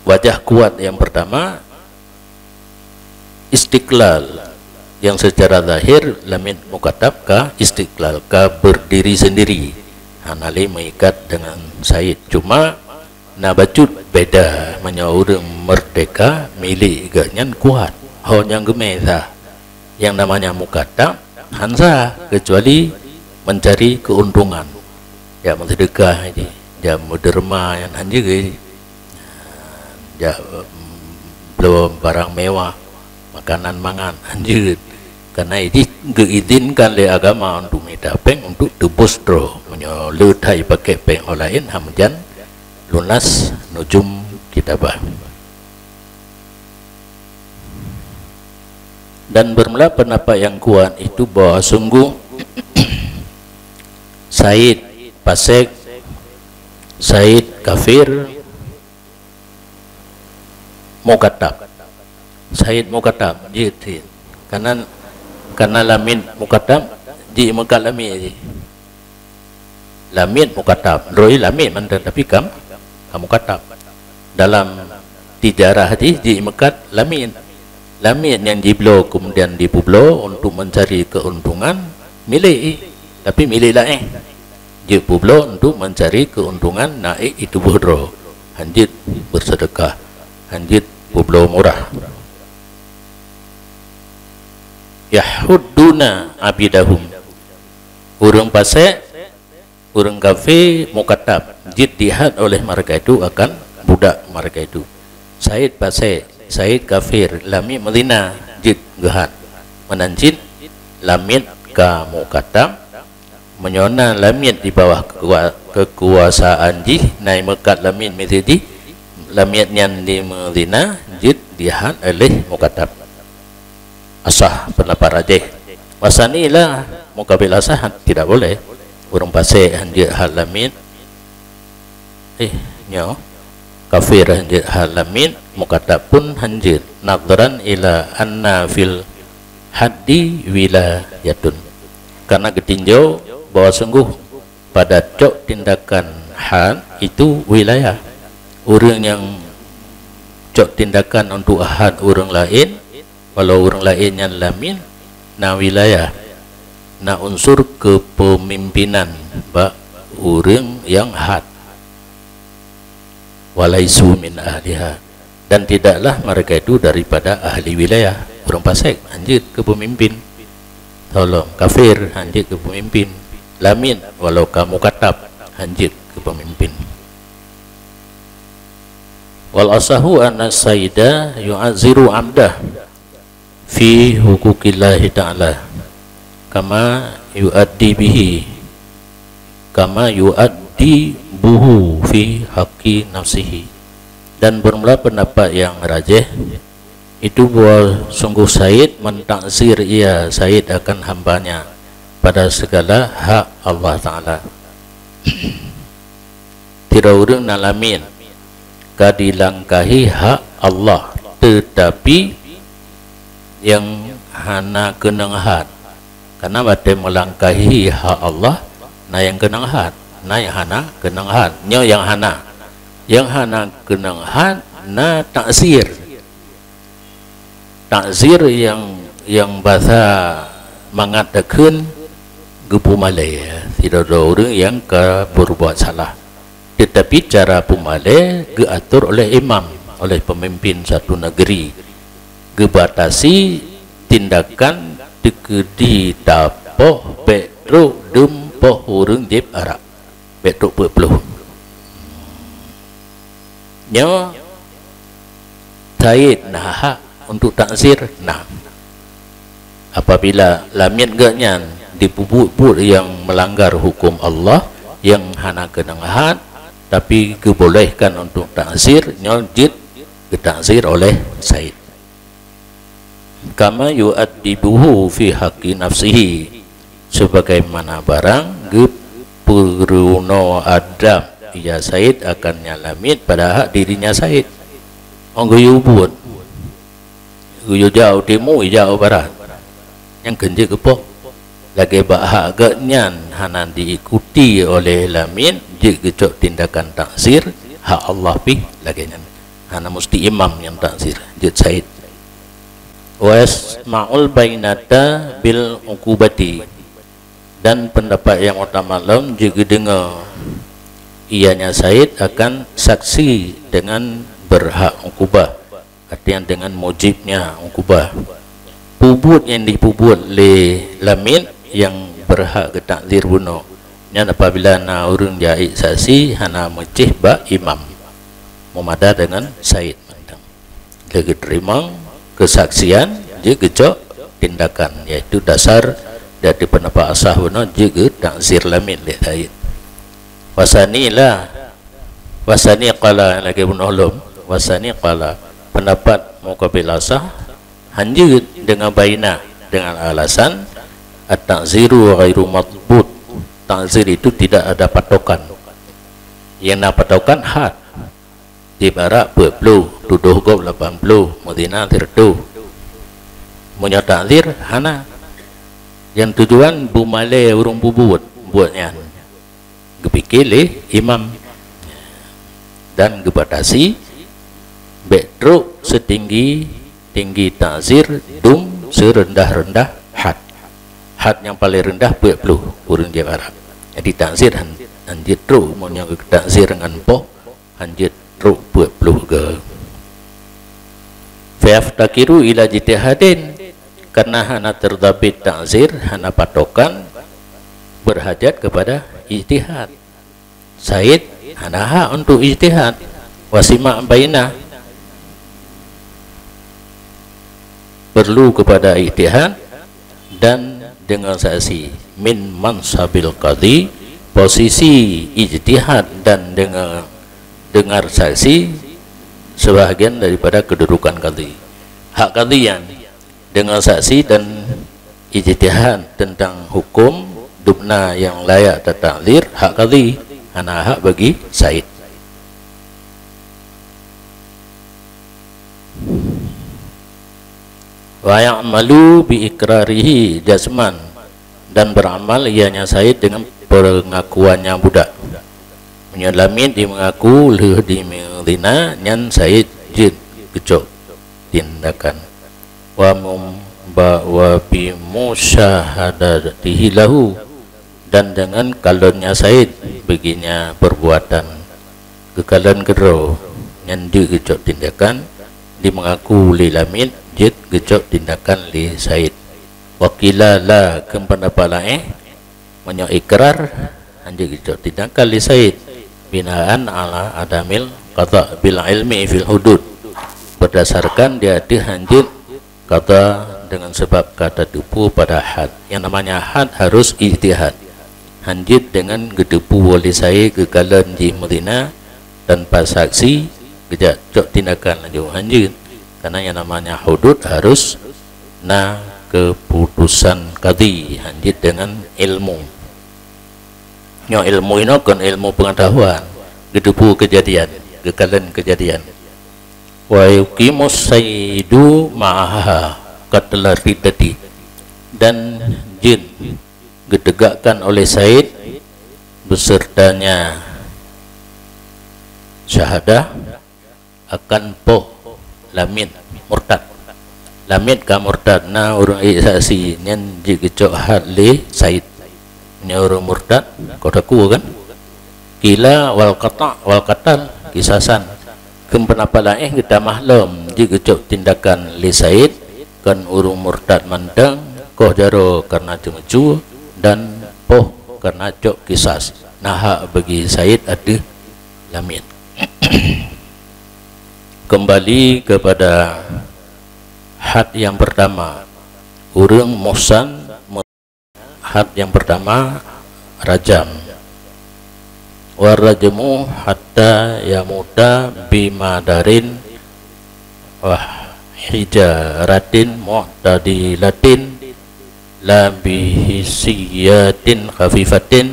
Wajah kuat yang pertama istiqlal, yang secara zahir lamit mukatab ka istiqlal, ka berdiri sendiri, hana lé meuikat dengan said. Cuma na bacut beda meunyoe ureuëng merdeka milék geuh nyan kuat, ho nyang geumé sah. Yang namanya mukatab han sah kecuali mencari keuntungan. Jak meuseudeukah jih, jak meudeurma nyan han jeuet. Jak, em, bloe barang mewah, makanan mangan, han jeuet. Karena jih geuizinkan lé agama untuk mita péng untuk teubus droe. Meunyoe le that jipakè péng ho laén, han meujan lunas nujum kitabah. Dan bermula pendapat yang kuat itu bahwa sungguh said fasik, said kafir, mukatab. Said mukatab, jeuet. Karena, karena lamit mukatab, jimeukat lamit jih. Lamit mukatab, droe lamit mantong tapi kam, kam mukatab. Dalam tijarah jih jimeukat lamit. Lamit nyang jibloe kemudian dipubloe untuk mencari keuntungan milék jih, tapi milék laén. Jipubloe untuk mencari keuntungan naék ituboh droe. Hanjeuet beuseudeukah, hanjeuet peubloe murah. Yahudduna abidahum. Ureuëng pasék, ureuëng kafé mukatab, jeuet jihad oleh mereka itu akan budak mereka itu. Said pasék, said kafir, lamiet meuzina, jeuet geuhad. Meunan cit lamiet ka mukatab, meunyoe na lamiet di bawah keukua-, keukuasaan jih, na meukat lamiet miseue jih, lamiet nyan jimeuzina, jeuet jihad oleh mukatab. Asah pendapat rajih. Wasani la, mukabil asah tidak boleh. Ureuëng pasék hanjeuet had lamiet. Eh, nyoe. Kafir hanjeuet had lamiet, mukatab pun hanjeuet. Nadhran ila anna fil haddi wilayatun. Karena geutinjau bahwa sungguh pada cok tindakan had itu wilayah. Ureuëng nyang cok tindakan untuk had ureuëng laén, walau ureuëng laén nyan lamiet, na wilayah, na unsur keupemimpinan bak ureuëng nyang had. Walaisu min ahliha. Dan tidaklah mereka itu daripada ahli wilayah. Ureuëng pasék hanjeuet keu peumimpin. Tolong, kafir hanjeuet keu peumimpin. Lamiet walau ka mukatab hanjeuet keu peumimpin. Wal asahu anna saida yu'azziru abdah fi huquqillahi ta'ala, kama yu'addi bihi, kama yu'addi buhu fi haqqi nafsihi. Dan bermula pendapat yang rajih itu bahwa sungguh said mentakzir ia said akan hambanya pada segala hak Allah Ta'ala. Sidroe ureuëng na lamiet ka dilangkahi hak Allah, teutapi nyang hana keunong had. Karena watée meulangkahi hak Allah, na nyang keunong had, na nyang hana keunong had. Nyoe nyang hana. Nyang hana keunong had na takzir. Takzir nyang, nyang basa mangat takheun geupeumalée, ya, sidroe-droe ureuëng nyang ka berbuat salah. Tetapi cara peumalée geuatur oleh imam, oleh pemimpin satu negeri. Geubatasi tindakan teukeudi tapoh bék trok dum poh ureuëng jieb arak. Bék trok peuet ploh. Nyoe said na hak untuk takzir? Na. Apabila lamiet geuh nyan dipeubuet-buet nyang meulanggar huköm Allah, nyang hana keunong had, tapi geubolehkan untuk takzir, nyoe jeuet geutakzir oleh said. Kama yu'addibuhu fi haqqi nafsihi, sebagaimana barang geupeurunoe adab ia said akan nyang lamiet pada hak dirinya said. Ong geuyue buet, geuyue jak u timu, ijak u barat, nyang kheun jeuet geupoh. Lagée bak hak geuh nyan hana diikuti oleh lamiet, jeuet geucok tindakan takzir, hak Allah pih lagée nyan. Hana musti imam nyang takzir, jeuet said. Wa yasma'ul bayyinata bil uqubati, dan pendapat nyang utama lom jeuet geudeungoe ianya said akan saksi dengan berhak ukubah, artinya dengan mujibnya ukubah. Peubuet nyang dipeubuet lé lamiet nyang berhak geutakzir bunoe, nyan apabila na ureuëng jai saksi hana meucéh bak imam, meumada dengan said mantong. Lé geuteurimong keusaksian, jeuet geucok tindakan, yaitu dasar dari pendapat asah bunoe jeuet geutakzir lamiet lé said. Wasani la, wasani qala, lagée bunoe lom, wasani qala, pendapat muqabil asah hanjeuet dengan bayyinah, dengan alasan at-ta'ziru ghairu madbut. Takzir itu tidak ada patokan. Nyang na patokan had. Jieb arak peuet ploh, tudoh gob lapan ploh, meuzina sireutôh. Meunyoe takzir hana. Nyang tujuan beumalée ureuëng peubuet buet nyan, geupike lé imam dan geubatasi bék trok seutinggi-tinggi takzir dum seureundah-reundah had. Had nyang paleng reundah peuet ploh ureuëng jieb arak. Jadi takzir han, han jeuet trok, meunyoe geutakzir ngon poh, han jeuet trok peuet ploh goe. Fayaftakiru ila jitihadin, karena hana terdabit takzir, hana patokan, berhajat kepada ijtihad. Said hana hak untuk ijtihad. Wasima baina, perlu kepada ijtihad dan dengar saksi. Min mansabil qadhi, posisi ijtihad dan dengar, dengar saksi sebahagian daripada kedudukan qadhi. Hak qadhi nyan, dengar saksi dan ijtihad tentang hukum dubna yang layak tatakzir, hak qadhi, hana hak bagi said. Wa ya'malu bi iqrarihi jazman, dan beramal ianya said dengan pengakuannya budak. Meunyoe lamiet jimeungaku lheueh jimeuzina, nyan said jeuet geucok tindakan. Wa mum-, ba-, wa bi musyahadatihi lahu, dan dengan kalonnya said baginya perbuatan, geukalon keudroe, nyan jeuet geucok tindakan. Jimeungaku lé lamiet, jeuet geucok tindakan lé said. Wa qila la, kheun pendapat laén, meunyoe ikrar, hana jeuet geucok tindakan lé said, binaan ala adamil qada bil ilmi fil hudud, berdasarkan di ateueh hana jeuet qada dengan sebab ka tateupeue pada had. Yang namanya had harus ijtihad. Hana jeuet dengan geuteupeue lé said geukalon jimeuzina tanpa saksi, geujak cok tindakan laju, hana jeuet. Karena yang namanya hudud harus na keputusan qadhi, hana jeuet dengan ilmu. Nyoe ilmu inoe kon ilmu pengetahuan, geuteupeue kejadian, geukalon kejadian. Wa yuqimus sayyidu ma'aha qatla riddati, dan jeuet geutegakkan oleh said besertanya syahadah akan poh lamiet murtad. Lamiet ka murtad, na ureuëng ék saksi, nyan jeuet geucok had lé said. Nyoe ureuëng murtad, ka takue kan? Qila wal qata' wal qatal qisasan. Kheun pendapat laén geutamah lom, jeuet geucok tindakan lé said, kon ureuëng murtad mantong, koh jaroe karena ceumeucue dan poh karena cok qisas. Na hak bagi said ateueh lamiet. Kembali kepada had yang pertama, ureuëng muhsan, had yang pertama rajam. Warajmu hatta yamuta bimadarin wa hijaratin mu'tadilatin, la bihisiyatin khafifatin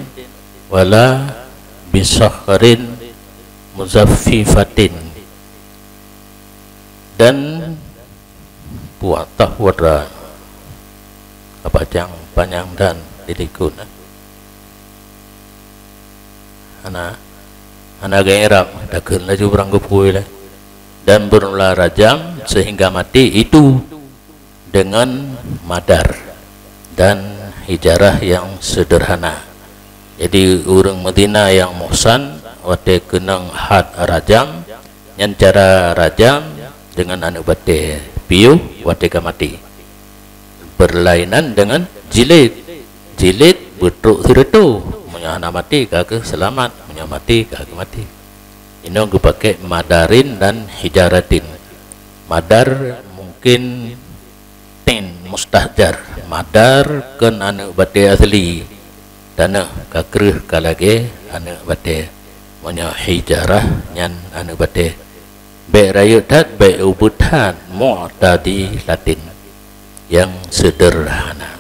wala bisakhrin muzaffifatin. Dan puatah wadra apa cang panyang dan dilikun. Hana, hana gaya rap, takheun laju barang geupui lah. Dan bermula rajam sehingga mati itu dengan madar dan hijarah yang sederhana. Jadi, ureuëng Madinah nyang muhsan watée keunong had rajam, nyan cara rajam deungon aneuëk batée piôh watée ka maté. Berlainan deungon jilid. Jilid beutrok sireutôh. Meunyoe hana maté, ka keuh seulamat. Meunyoe maté, ka keuh maté. Inoe geupaké madarin dan hijaratin. Madar mungkin tin mustahjar. Madar kon aneuëk batée asli taneuh, ka kreueh ka lagée aneuëk batée. Meunyoe hijarah nyan aneuëk batée. Bék rayeuk that, bék ubeut that, mu'tadilatin, nyang sederhana.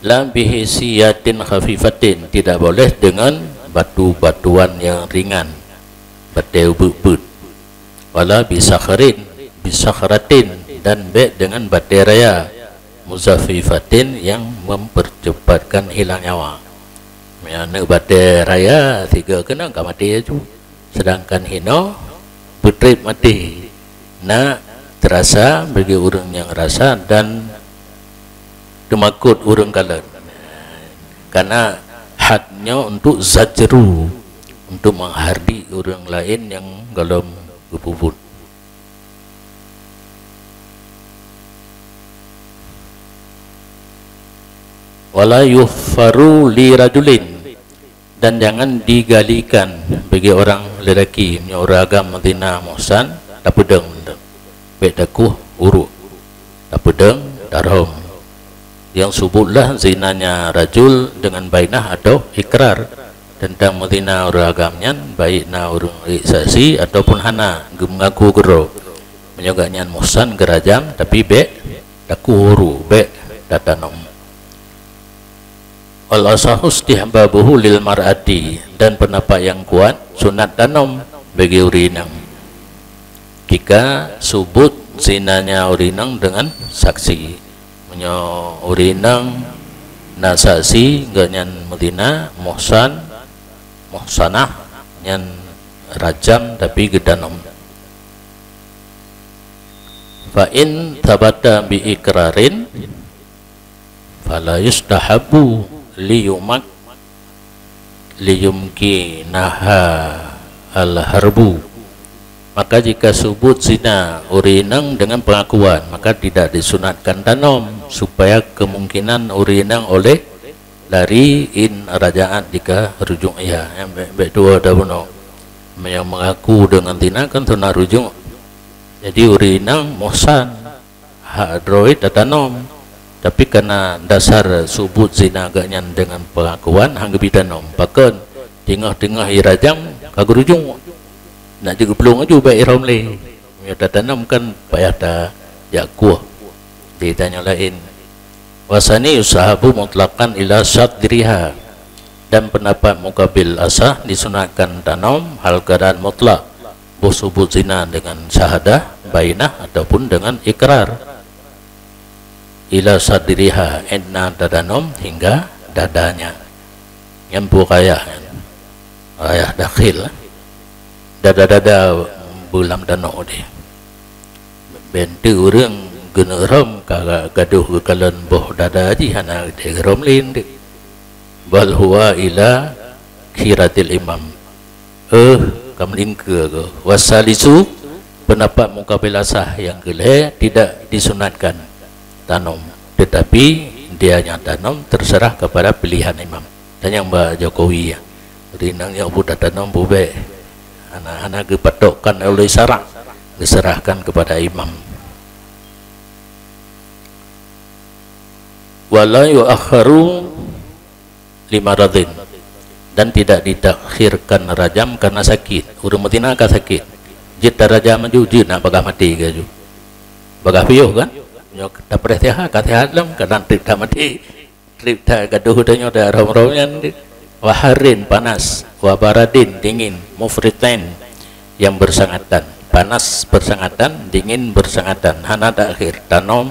La bihisiyatin khafifatin, tidak boleh dengan batu-batuan yang ringan, batée ubeut-beut. Wala bisakhrin, bisakhratin, dan bék dengan batée raya, muzaffifatin, yang mempercepatkan hilang nyawa. Meunyoe aneuëk batée raya, sigoe keunong ka maté laju. Sedangkan hinoe beutreb maté. Na teurasa bagi ureuëng nyang rasa dan teumakot ureuëng kalon. Karena had nyoe untuk zajru, untuk menghardik ureuëng laén nyang gohlom geupeubuet. Wala yuhfaru li rajulin, dan jangan digalikan bagi orang lelaki meunyoe ureuëng agam zina muhsan, tapeudong bèk takueh uruek, tapeudong, tarhom. Yang subutlah zinanya rajul dengan bainah atau ikrar. Teuntang meuzina ureuëng agam nyan, baik na ureuëng ék saksi ataupun hana, geumeungaku keudroe. Meunyoe gobnyan muhsan geurajam, tapi bèk takueh uruek, bèk tatanom. Wal asahu istihbabuhu lil mar'ati, dan pendapat yang kuat sunat tanom bagi ureuëng inong. Jika subut zinanya ureuëng inong dengan saksi. Meunyoe ureuëng inong na saksi gobnyan meuzina, muhsan, muhsanah, nyan rajam tapi geutanom. Fa in tabata bi ikrarin fala yustahabu liyumak liyumkinaha al-harbu. Maka jika subut zina ureuëng inong dengan pengakuan, maka tidak disunatkan tanom, supaya kemungkinan ureuëng inong oleh lari in rajaat jika rujuk ia. Nyang bèk, bèk tuwoe tabunoe. Meunyoe mengaku dengan zina kan sunat rujuk. Jadi ureuëng inong muhsan. Hak droe tatanom, tapi karena dasar subut zina gobnyan dengan pengakuan, han geubri tanom. Pakon? Teungoh-teungoh irajam ka geurujuk. Nak jeuet geuplueng laju bak ihram lé. Meunyoe tatanom kan payah tajak kueh. Di tanyoe laén. Wasani yusahabu mutlaqan ila sadriha. Dan pendapat mukabil asah disunatkan tanom hal keadaan mutlak. Boh subut zina dengan syahadah, bainah ataupun dengan ikrar. Ila sadriha, enna tadanom hingga dadanya. Nyan peue rayah nyan. Rayah dakhil. Dada-dada beulam tanoh deh. Bèk teuh ureuëng geuneuk rhom ka gadôh geukalon boh dada jih hana geutem rhom lé deh. Bal huwa ila khiratil imam. Eh, ka meulingkeue keuh. Wasalisu, pendapat mukabil asah nyang keulhèe tidak disunatkan tanom, tetapi dia nyang tanom terserah kepada pilihan imam. Tanyong bak Jokowi, rinang nyang buta tanom bubek. Hana, hana geupatokkan oleh syarak, geuserahkan kepada imam. Wala yu'akharu limaradhin, dan tidak ditakhirkan rajam karena sakit. Ureuëng meutina ka sakit, jeuet tarajam laju, jeuet nak bagaih maté laju. Bagaih piôh kan? Nyoe tapreh sihat, ka sihat lom, kadang trép that maté, trép that gadôh tanyoe dah rhom-rhom nyan. Waharin, panas, wabaradin, dingin, mufritain, yang bersangatan. Panas bersangatan, dingin bersangatan. Hana takhir, tanom,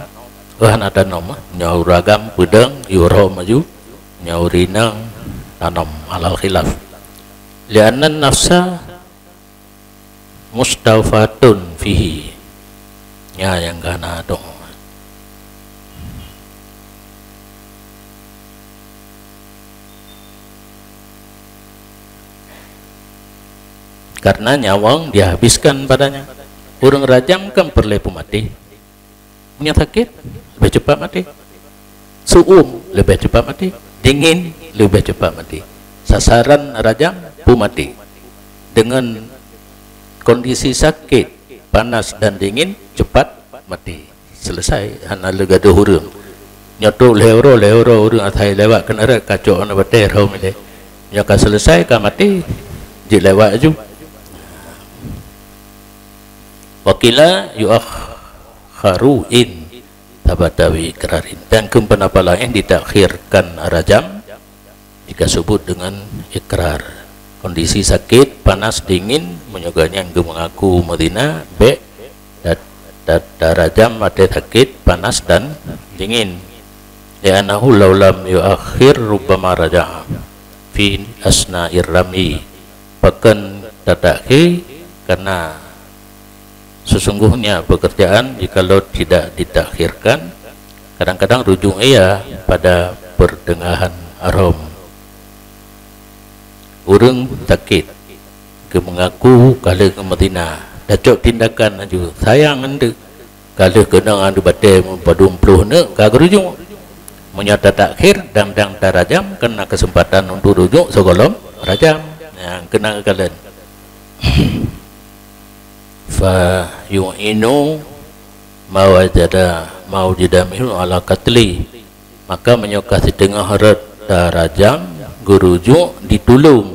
oh, hana tanom, nyoe ureuëng agam peudong, yue rhom laju, nyoe ureuëng inong tanom, alal khilaf. Li'annan nafsa mustaufatun fihi. Nyan nyang kana dong. Karena nyawöng dihabiskan padanya. Ureuëng rajam kan peureulèe peumaté. Nyang sakét leubeh cepat maté. Su'um leubeh cepat maté. Dingin leubeh cepat maté. Sasaran rajam peumaté. Dengan kondisi sakét, panas dan dingin, cepat maté. Selesai, hana lé gadôh ureuëng. Nyoe trok lhèe uroe, lhèe uroe ureuëng asai lewat keuneuk rot kacok na batèe rhom ilèe. Nyoe ka selesai, ka maté, jeuet lewat laju. Wa qila yu'akharu in tabata bi ikrarin. Dan keu pendapat laén ditakhirkan rajam jika subut dengan ikrar. Kondisi sakét, panas, dingin, meunyoe gobnyan geumeungaku meuzina, bèk ta-, ta-, tarajam watèe sakét, panas dan dingin. Li'annahu law lam yu'akhir rubbama raja'a fi asna'ir rami. Pakon tatakhé, karena sesungguhnya pekerjaan jikalau tidak ditakhirkan, kadang-kadang rujuk ia pada pertengahan rhom. Ureuëng sakét, Geumeungaku ka lheueh geumeuzina, tacok tindakan laju, sayang aneuëk. Ka lheueh keunong aneuëk batée meupadum ploh neuk ka geurujuk. Meunyoe tatakhir dan, dan tarajam, keu na keuseumpatan untuk rujuk sigohlom rajam. Nyang keu na geukalon. Fa yu'inu ma wajada, ma wujida minhu ala qatli. Maka meunyoe ka siteungoh rot tarajam, geurujuk ditulông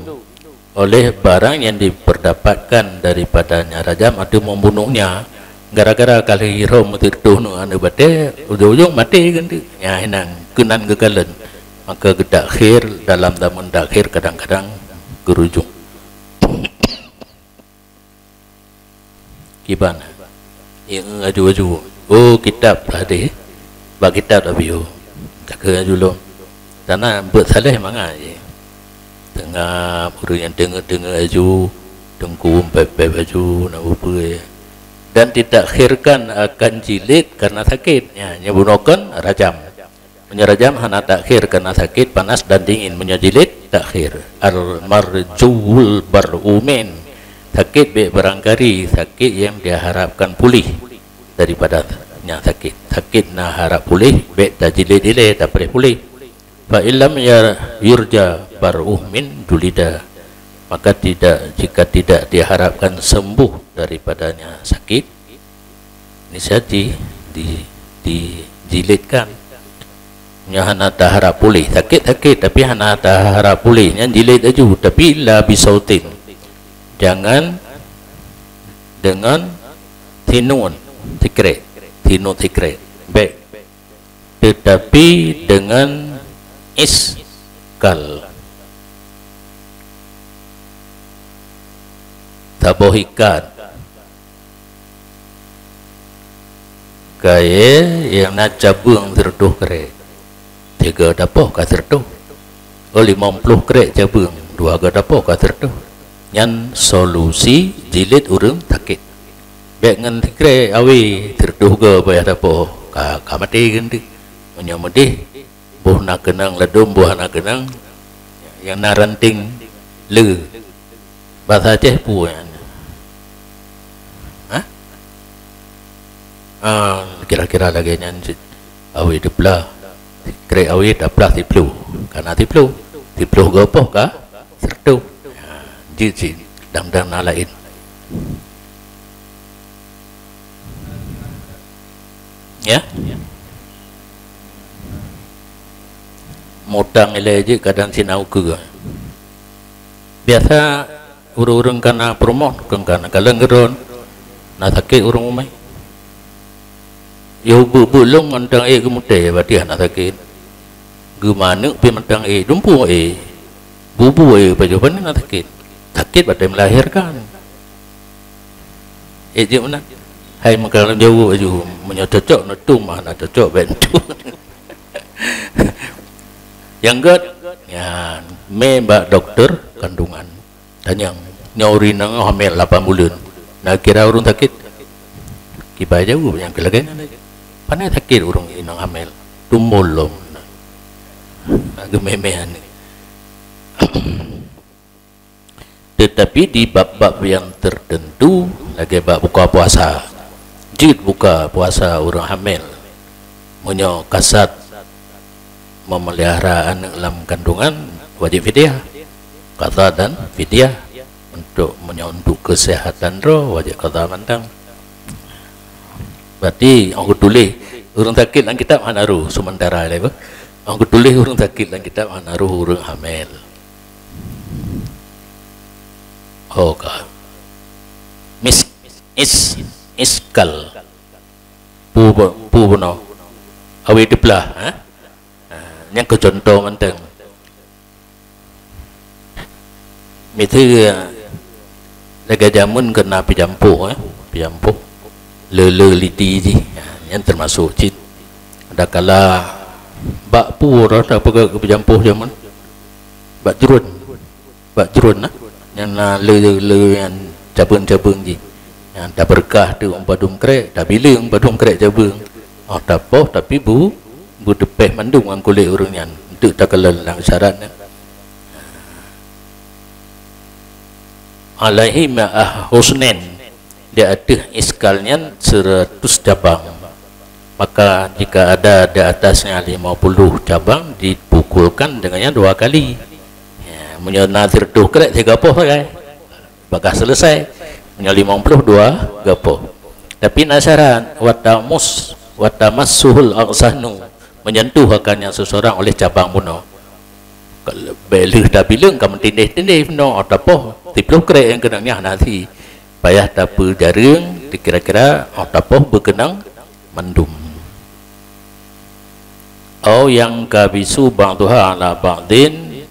oleh barang yang diperdapatkan daripadanya rajam atau membunuhnya. Gara-gara ka lheueh jiroe meuteurtoh ngon aneuëk batée, ujong-ujong maté keuneuk. Nyan hinan keunan geukalon. Maka geutakhir, dalam zaman takhir kadang-kadang geurujuk. Kiban. Nyang aju-aju. Oh, kitab hadis. Bak kitab Abi, oh. Takeu aju lom. Sana buet saleh mangat je. Tengah ureuëng nyang teungeut-teungeut aju, teungku pép-pép aju, nak bupeue. Dan ditakhirkan akan jilid karena sakit. Ya, nyebunokan rajam. Meunyoe rajam hana takhir karena sakit, panas dan dingin. Meunyoe jilid, takhir. Al-marjuwul bar'u min. Sakit bék barangkali, sakit yang diharapkan pulih daripadanya sakit. Sakit na harap pulih, bék tajilid ilée, tapreh pulih. Fa illam ya-, yurja bar'u min julida. Maka tidak, jika tidak diharapkan sembuh daripadanya sakit, niscaya di, di, dijilidkan. Nyan hana taharap pulih. Sakit-sakit, tapi hana taharap pulih. Nyan jilid aju, tapi la bisautin. Jangan dengan sinun, sikrek. Sinun sikrek. Bék. Tetapi dengan iskal. Saboh ikat. Kayée nyang na cabeueng sireutôh krek. Tiga dapoh ka sireutôh. Oh, limong ploh krek cabeueng, dua ga dapoh ka sireutôh. Nyan solusi jilid ureuëng sakét. Bék ngon sikrek awe, sireutôh ga payah dapoh, ka, ka maté geuh. Meunyoe meudeh, boh na keunong ladôm, boh hana keunong, nyang na ranting le. Basa Aceh peue nyan? Hah? Ah, kira-kira lagée nyan cit. Awe teuplah. Krek awe taplah siploh. Kana siploh. Siploh gopoh ka? Sireutôh. Ha, jeuet cit. Dang-dang na laén. Ya? Mutang ilée jeuet kadang sina ukeue. Biasa ureuëng-ureuëng kana peurumoh, keu kana kalon keudroe, na sakét ureuëng umai. Yoh beuet-beuet lom mantong ék geumutée, berarti hana sakét. Geumaneuk pih mantong ék, dumpeue ék, bubu ék, pajoh pane na sakét. Sakét watée melahirkan. Ék jeuet meunan. Hai meukalon jaweueb aju, meunyoe cocok neutum, hana cocok bék neutum. Nyang gét, nyan mé bak dokto kandungan. Tanyong, nyoe ureuëng inong hamil lapan buleuen. Na kira ureuëng sakét? Kiban jaweueb nyang keu lagée nyan. Pane sakét ureuëng inong hamil? Tumbol lom. Na geumé-mé aneuk. Tetapi di bab-bab yang tertentu, lagée bak buka puasa, jeuet buka puasa ureuëng hamil. Meunyoe kasat memelihara aneuk lam kandungan, wajéb fidyah. Qadha dan fidyah untuk, meunyoe untuk keuseuhatan droe, wajéb qadha mantong. Berarti, nyang geutuléh ureuëng sakét lam kitab hana roh, seumeuntara lé beuh. Nyang geutuléh ureuëng sakét lam kitab hana roh ureuëng hamil. Oh, ka. Mis-, is-, iskal. Peue bu-, peue bunoe? Awe teuplah, ha? Ha, nyang keu cuntoh mantong. Miseue, lagée jameun keu na peujampoh, eh, peujampoh. Le-le liti jih, ha, nyan teumasok cit. Adakala bak peue rot tapeugah keu peujampoh jameun? Bak jruen. Bak jruen na, nyang na le-le nyan cabeueng-cabeueng jih. Nyang tabeureukat teuk padum krek, tabileung padum krek cabeueng. Oh, tapoh tapi bu-, beuteupéh mandum ngon kulét ureuëng nyan. Enteuk takalon lam syarat nyan. alaihi mi'ah husnin, di ateueh iskal nyan seratus cabang. Maka jika ada di atasnya lima puluh cabang, dipukulkan dengannya dua kali. Ya, meunyoe na seratus krek, tiga poh sagai. Bagaih selesai. Meunyoe limong ploh dua gapoh. Tapi na syarat, watamus, watamassuhul aghsanu, menyentuh akannya seseorang oleh cabang bunoe. Kalau bèk lheueh tabileueng ka meutindéh-tindéh bunoe, tapoh siploh krek nyang keunong nyan hana si. Payah tapeujareueng, dikira-kira, oh, tapoh beukeunong mandum. Au yang kabisu ba'duha ala ba'din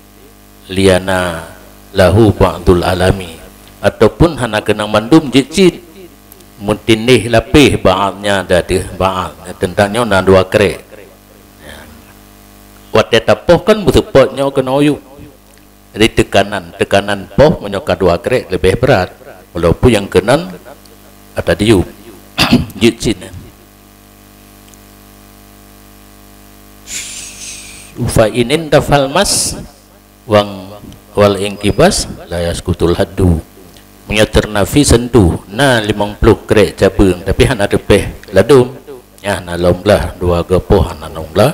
liana lahu ba'dul alami, ataupun hana keunong mandum jeuet cit, meutindéh lapéh ba'dnya di ateueh ba'd, teuntang nyoe na dua krek. Watèe tapoh kan meuseupôt nyoe keunoe yub. Jadi teukanan, teukanan poh meunyoe ka dua krek leubeh brat, walaupun nyang keunan ata diyub. Jeuet cit nyan. Fa inin tafal mas wang wal ingkibas la yaskutul haddu. Meunyoe teurnafi sentuh, na limong ploh krek cabeueng, tapi hana teupéh ladôm, nyan hana lom glah, dua gapoh hana lom glah,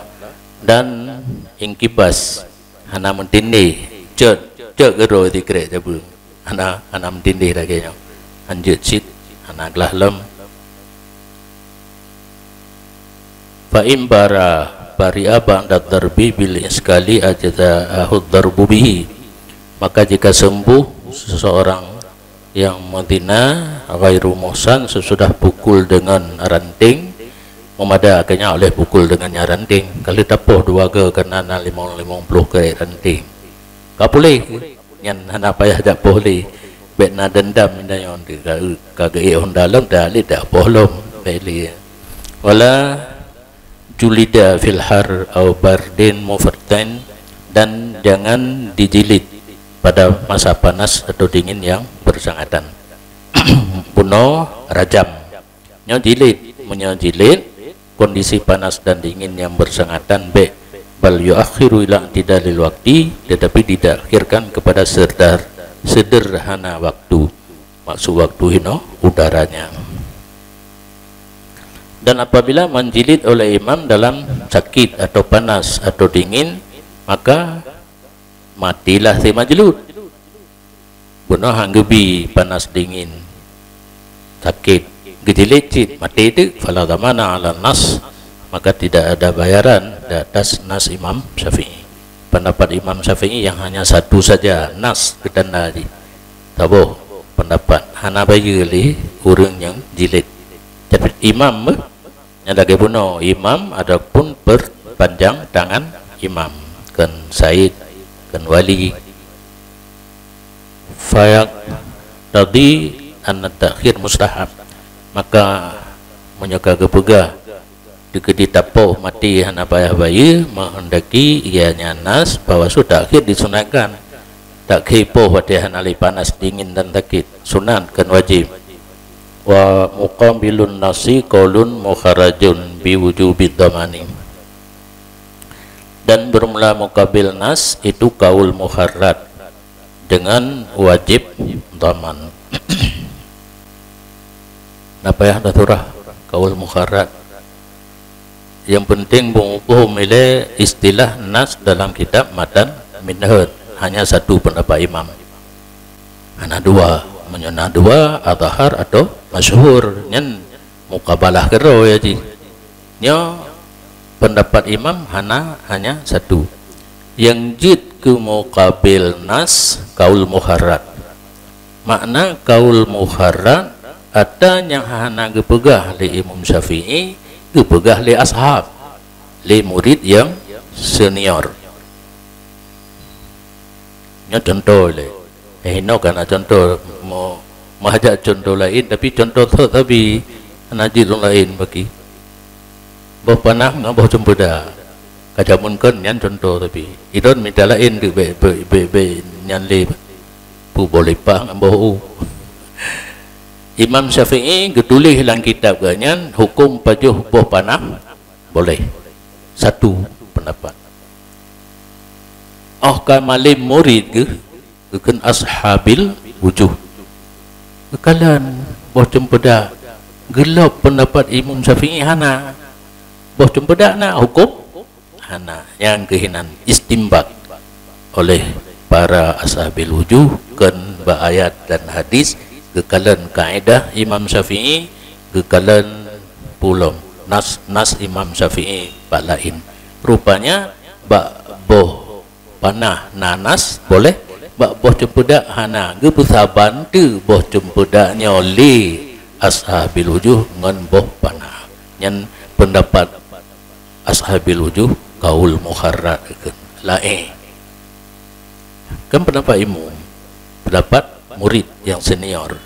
dan ingkibas, hana meutindéh, cot, cot keudroe sikrek cabeueng. Hana, hana meutindéh lagèe nyoe. Hanjeuet cit, hana glah lom. Fa in bara bari'a ba'da darbi bil iskali ajza'ahu darbu bihi. Maka jika sembuh seseorang yang menzina ghairu muhsan sesudah pukul dengan ranting, meumada akhirnya oleh pukul dengan nyang ranting. Ka lheueh tapoh dua goe keunan limong, limong ploh krek ranting. Ka puléh, nyan hana payah jak poh lé. Bèk na deundam indanyong ka, ka geuék honda lom, dak lé dak poh lom. Bèk lé. Wala julida fil har au bardin mufartain, dan jangan dijilid pada masa panas atau dingin yang bersangatan. Bunoe rajam. Nyoe jilid, meunyoe jilid, kondisi panas dan dingin yang bersangatan bèk, bal yuakhiru ila i'tidalil wakti, tetapi diakhirkan kepada sedar-, sederhana waktu. Maksud waktu hino udaranya. Dan apabila menjilid oleh imam dalam sakit atau panas atau dingin, maka matilah si majlud. Bunoe han geubi panas dingin, sakit, geujilid cit, maté teuk, fala dhamana 'alan nas, maka tidak ada bayaran di atas nas Imam Syafi'i. Pendapat Imam Syafi'i yang hanya satu saja nas geutanda jih. Saboh pendapat, hana bayeue lé ureueng nyang jilid. Tapi imam beuh, nyan lagèe bunoe imam ataupun perpanjang tangan imam, kon said, kon wali. Fayaqtadi anna ta'khir mustahab. Maka meunyoe ka geupeugah, dikeudi tapoh maté hana payah bayeue, meuhendaki ianya nas bahwa su ta'khir disunatkan. Ta'khir poh watèe hana lé panas, dingin dan sakit, sunat kon wajéb. Wa muqabilun nasi qaulun mukharrajun bi wujubi dhamani. Dan bermula muqabil nas itu kaul mukharraj dengan wajib dhaman. Na payah tasurah kaul mukharraj. Yang penting beu-, beu-, ilèe istilah nas dalam kitab Matan Minhaj. Hanya satu pendapat imam. Hana dua. Meunyoe na dua, azhar atau masyhur. Nyan muqabalah keudroe jih. Nyoe pendapat imam hana, hanya satu. Nyang jeuet keu muqabil nas kaul mukharraj. Makna kaul mukharraj, ata nyang hana geupeugah lé Imam Syafi'i, geupeugah lé ashab, lé murid nyang senior. Nyoe contoh lé. Eh, inoe ka na contoh, mo-, meuhajat contoh laén, tapi contoh thot sabe, hana jeuet lôn laén bagi. Boh panah ngon boh ceumpeuda. Ka jameun kon nyan contoh tapi. Idon mita laén tu bèk, bèk, bèk, bèk nyan lé. Pu boh lipah ngon boh u. Imam Syafi'i geutuléh lam kitab geuh nyan huköm pajoh boh panah boleh. Satu pendapat. Oh ka malém murid geuh, geukheun ashabil wujuh. Geukalon boh ceumpeudak, geulop peundapat Imam Syafi'i hana. Boh ceumpeudak na huköm? Hana. Nyang keuh inan istinbat oleh para ashabil wujuh kheun bak ayat dan hadis, geukalon kaidah Imam Syafi'i, geukalon pulom nas, nas Imam Syafi'i bak laén. Rupanya bak boh panah na nas boleh, bak boh ceumpeudak hana. Geupeusaban teuk boh ceumpeudak nyoe lé ashabil wujuh ngon boh panah. Nyan peundapat ashabil wujuh, kaul muharrar kheun. Laén. Kan peundapat imum, peundapat murid nyang senior.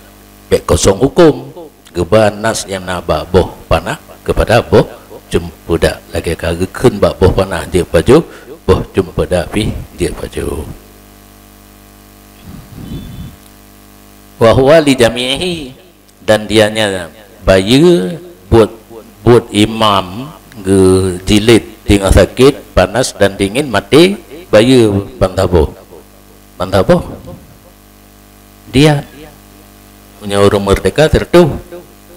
Bèk kosong huköm, geuba nas nyang na bak boh panah keupada boh ceumpeudak. Lagèe ka geukheun bak boh panah jeuet pajoh, boh ceumpeudak pih jeuet pajoh. Wa huwa li jami'ihi, dan dianya bayeue buet, buet imam geujilid teungoh sakét, panas dan dingin, maté, bayeue ban saboh. Ban saboh? Diat. Meunyoe ureuëng meurdeka, sireutoh.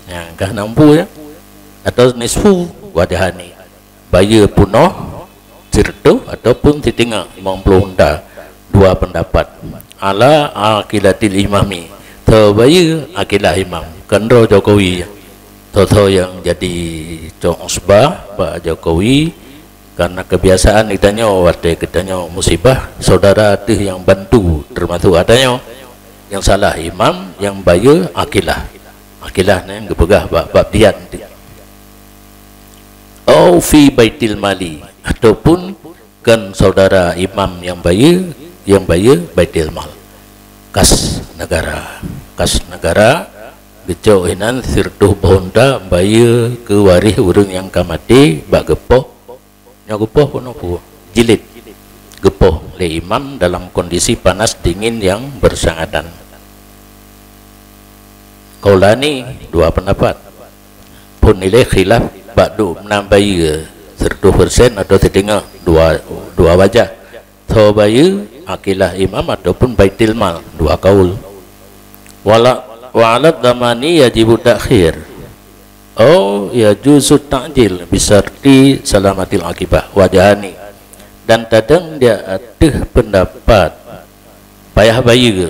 Nyang ka na muphom, ya. Atau nisfu, wajahani. Bayeue peunoh, sireutoh ataupun siteungoh, limong ploh unta. Dua peundapat. Ala aqilatil imami. Tho bayeue aqilah imam. Kon droe Jokowi. Tho-tho nyang jadi cong usbah bak Jokowi, karena kebiasaan geutanyoe, watèe geutanyoe musibah, saudara teuh nyang bantu, termasuk geutanyoe. Nyang salah imam, nyang bayeue aqilah. Aqilah nyan geupeugah bak bab diat. Au fi baitil mali, ataupun kon saudara imam nyang bayeue, nyang bayeue baitil mal. Kas negara. Kas negara, geucok inan sireutoh boh unta bayeue keu waréh ureuëng nyang ka maté bak geupoh. Nyoe geupoh peunoh peue? Jilid. Geupoh lé imam dalam kondisi panas dingin nyang bersangatan. Qaulani, dua peundapat. Phon ilée khilaf bak dum na bayeue, sireutoh persen atau siteungoh, dua, dua wajah. Tho bayeue, aqilah imam ataupun baitil mal, dua kaul. Wala, wa alat zamani yajibu ta'khir. Au yajuzu ta'jil bisarti salamatil aqibah, wajahani. Dan tadong di ateueh peundapat payah bayeue.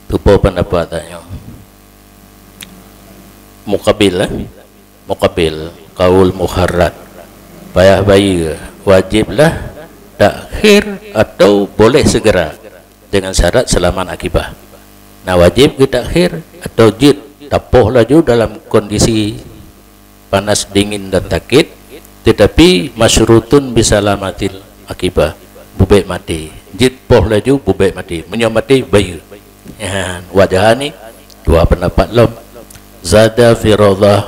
Tupo peundapat tanyoe. Muqabil, eh? Muqabil, kaul muharrar. Payah bayeue, wajib lah takhir atau boleh segera dengan syarat selamat akibah. Nah, wajib geutakhir atau jeuet tapoh laju dalam kondisi panas, dingin dan sakit, tetapi masyrutun bisalamatil akibah, bubek maté. Jeuet poh laju bubek maté. Meunyoe maté, bayeue. Nyan, wajahani, dua peundapat lom. Zada fi Raudhah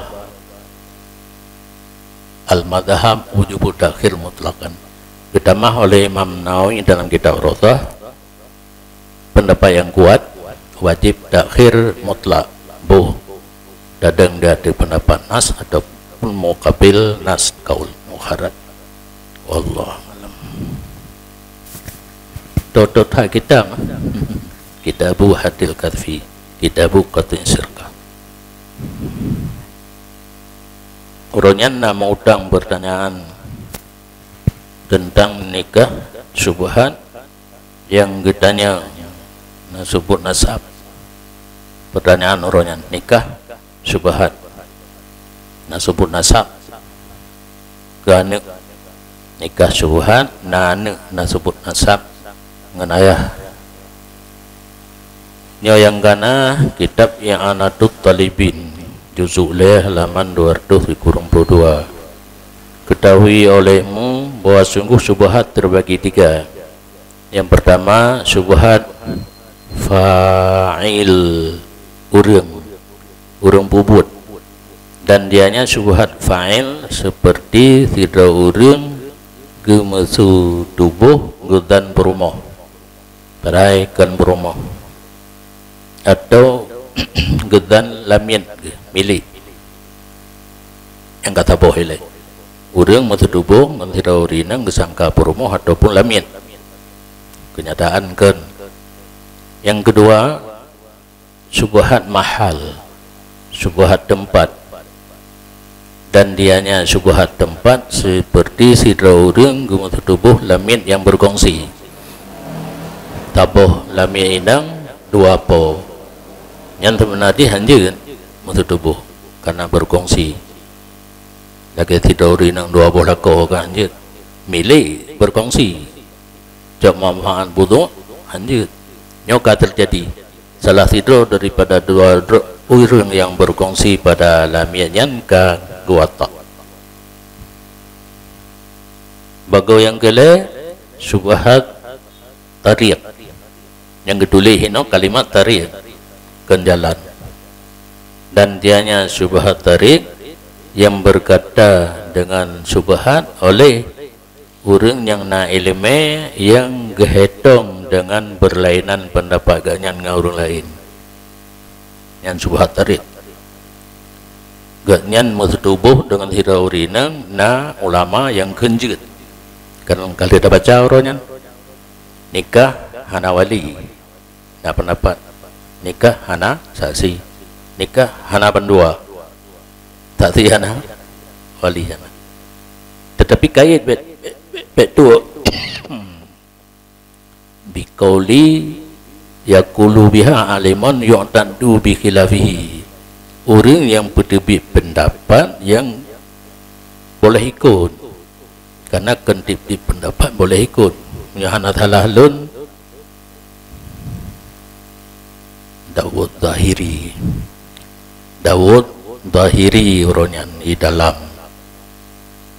al-Madhhab wujubu ta'khir mutlaqan. Geutamah oleh Imam Nawawi dalam kitab Raudhah, peundapat nyang kuat, wajib takhir mutlak, boh tadong di ateueh peundapat nas ataupun muqabil nas, kaul muharrar. Wallahu a'lam. Totot hak kita mah. Kitabu Haddil Qadhfi, Kitabu Qat'is Sirqah. Uroe nyan na meuutang peurtanyaan teuntang nikah syubhat nyang geutanyong na subut nasab. Peurtanyaan uroe nyan, nikah syubhat na subut nasab keu aneuk. Nikah syubhat na aneuk na subut nasab ngon ayah. Nyoe nyang ka na kitab I'anatut Talibin, juzuk lhèe, halaman dua ratus sikureueng ploh dua. Ketahui olehmu bahwa sungguh syubhat terbagi tiga. Nyang peurtama, syubhat fa'il, ureuëng, ureuëng peubuet. Dan dianya syubhat fa'il seperti sidroe ureuëng geumeuseutubôh geudan peurumoh, padahai kon peurumoh, atau geudan lamiet, milék. Nyang ka saboh ilée, ureuëng meuseutubôh ngon sidroe ureuëng inong geusangka peurumoh ataupun lamiet. Keunyataan kon. Nyang keudua, syubhat mahal, syubhat teumpat. Dan dianya syubhat teumpat seperti sidroe ureuëng geumeuteutuboh lamiet nyang beukongsi. Taboh lamiet inong dua po. Nyan seubeuna jih hanjeuet meuteutuboh, karena beukongsi. Lagée sidroe ureuëng inong dua boh lakoe kan hanjeuet. Milék beukongsi. Cok manfaat budok hanjeuet. Nyoe ka teujadi. Salah sidroe daripada dua dro-, ureuëng nyang beukongsi pada lamiet nyan ka geuwatak. Bagoe nyang keulhée, syubhat tariq. Nyang geutuléh inoe kalimat tariq, kon jalan. Dan dianya syubhat tariq yang berkata dengan syubhat oleh ureuëng nyang na iéleumé nyang geuhitong deungon beurlainan peundapat geuhnyan ngon ureuëng laén. Nyan syubhat tariq. Geuhnyan meuteutuboh deungon sidroe ureuëng inong na ulama nyang kheun jeuet. Kan ka lheueh tabaca uroe nyan, nikah hana wali. Na peundapat, nikah hana saksi, nikah hana bandua, saksi hana, wali hana. Teutapi kayém bék, bék, bék tuek. Biqauli yaqulu biha alimun yu'taddu bi khilafihi. Ureuëng nyang peuteubiet peundapat nyang boleh ikot. Karena kon tieb-tieb peundapat boleh ikot. Meunyoe hana salah lôn, Daud Zahiri. Daud Zahiri uroe nyan di dalam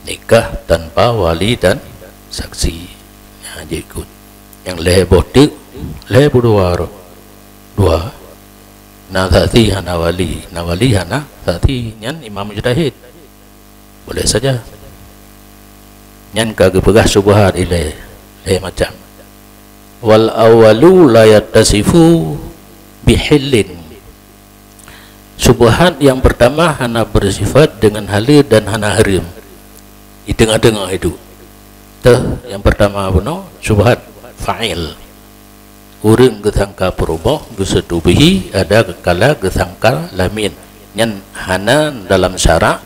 nikah tanpa wali dan saksi. Nyan jeuet ikot. Nyang lhée boh teuk, lhée boh dua roh. Dua. Na saksi hana wali, na wali hana saksi, nyan imam mujtahid. Boleh saja. Nyan ka geupeugah syubhat ilée, lhée macam. Wal awwalu la yattasifu bihillin. Syubhat yang pertama hana bersifat dengan haleue dan hana hareuem. Di teungoh-teungoh itu. Teuh, yang pertama bunoe syubhat fa'il. Ureuëng geusangka peurumoh geuseutubihi ada kala geusangka lamiet. Nyan hana dalam syarak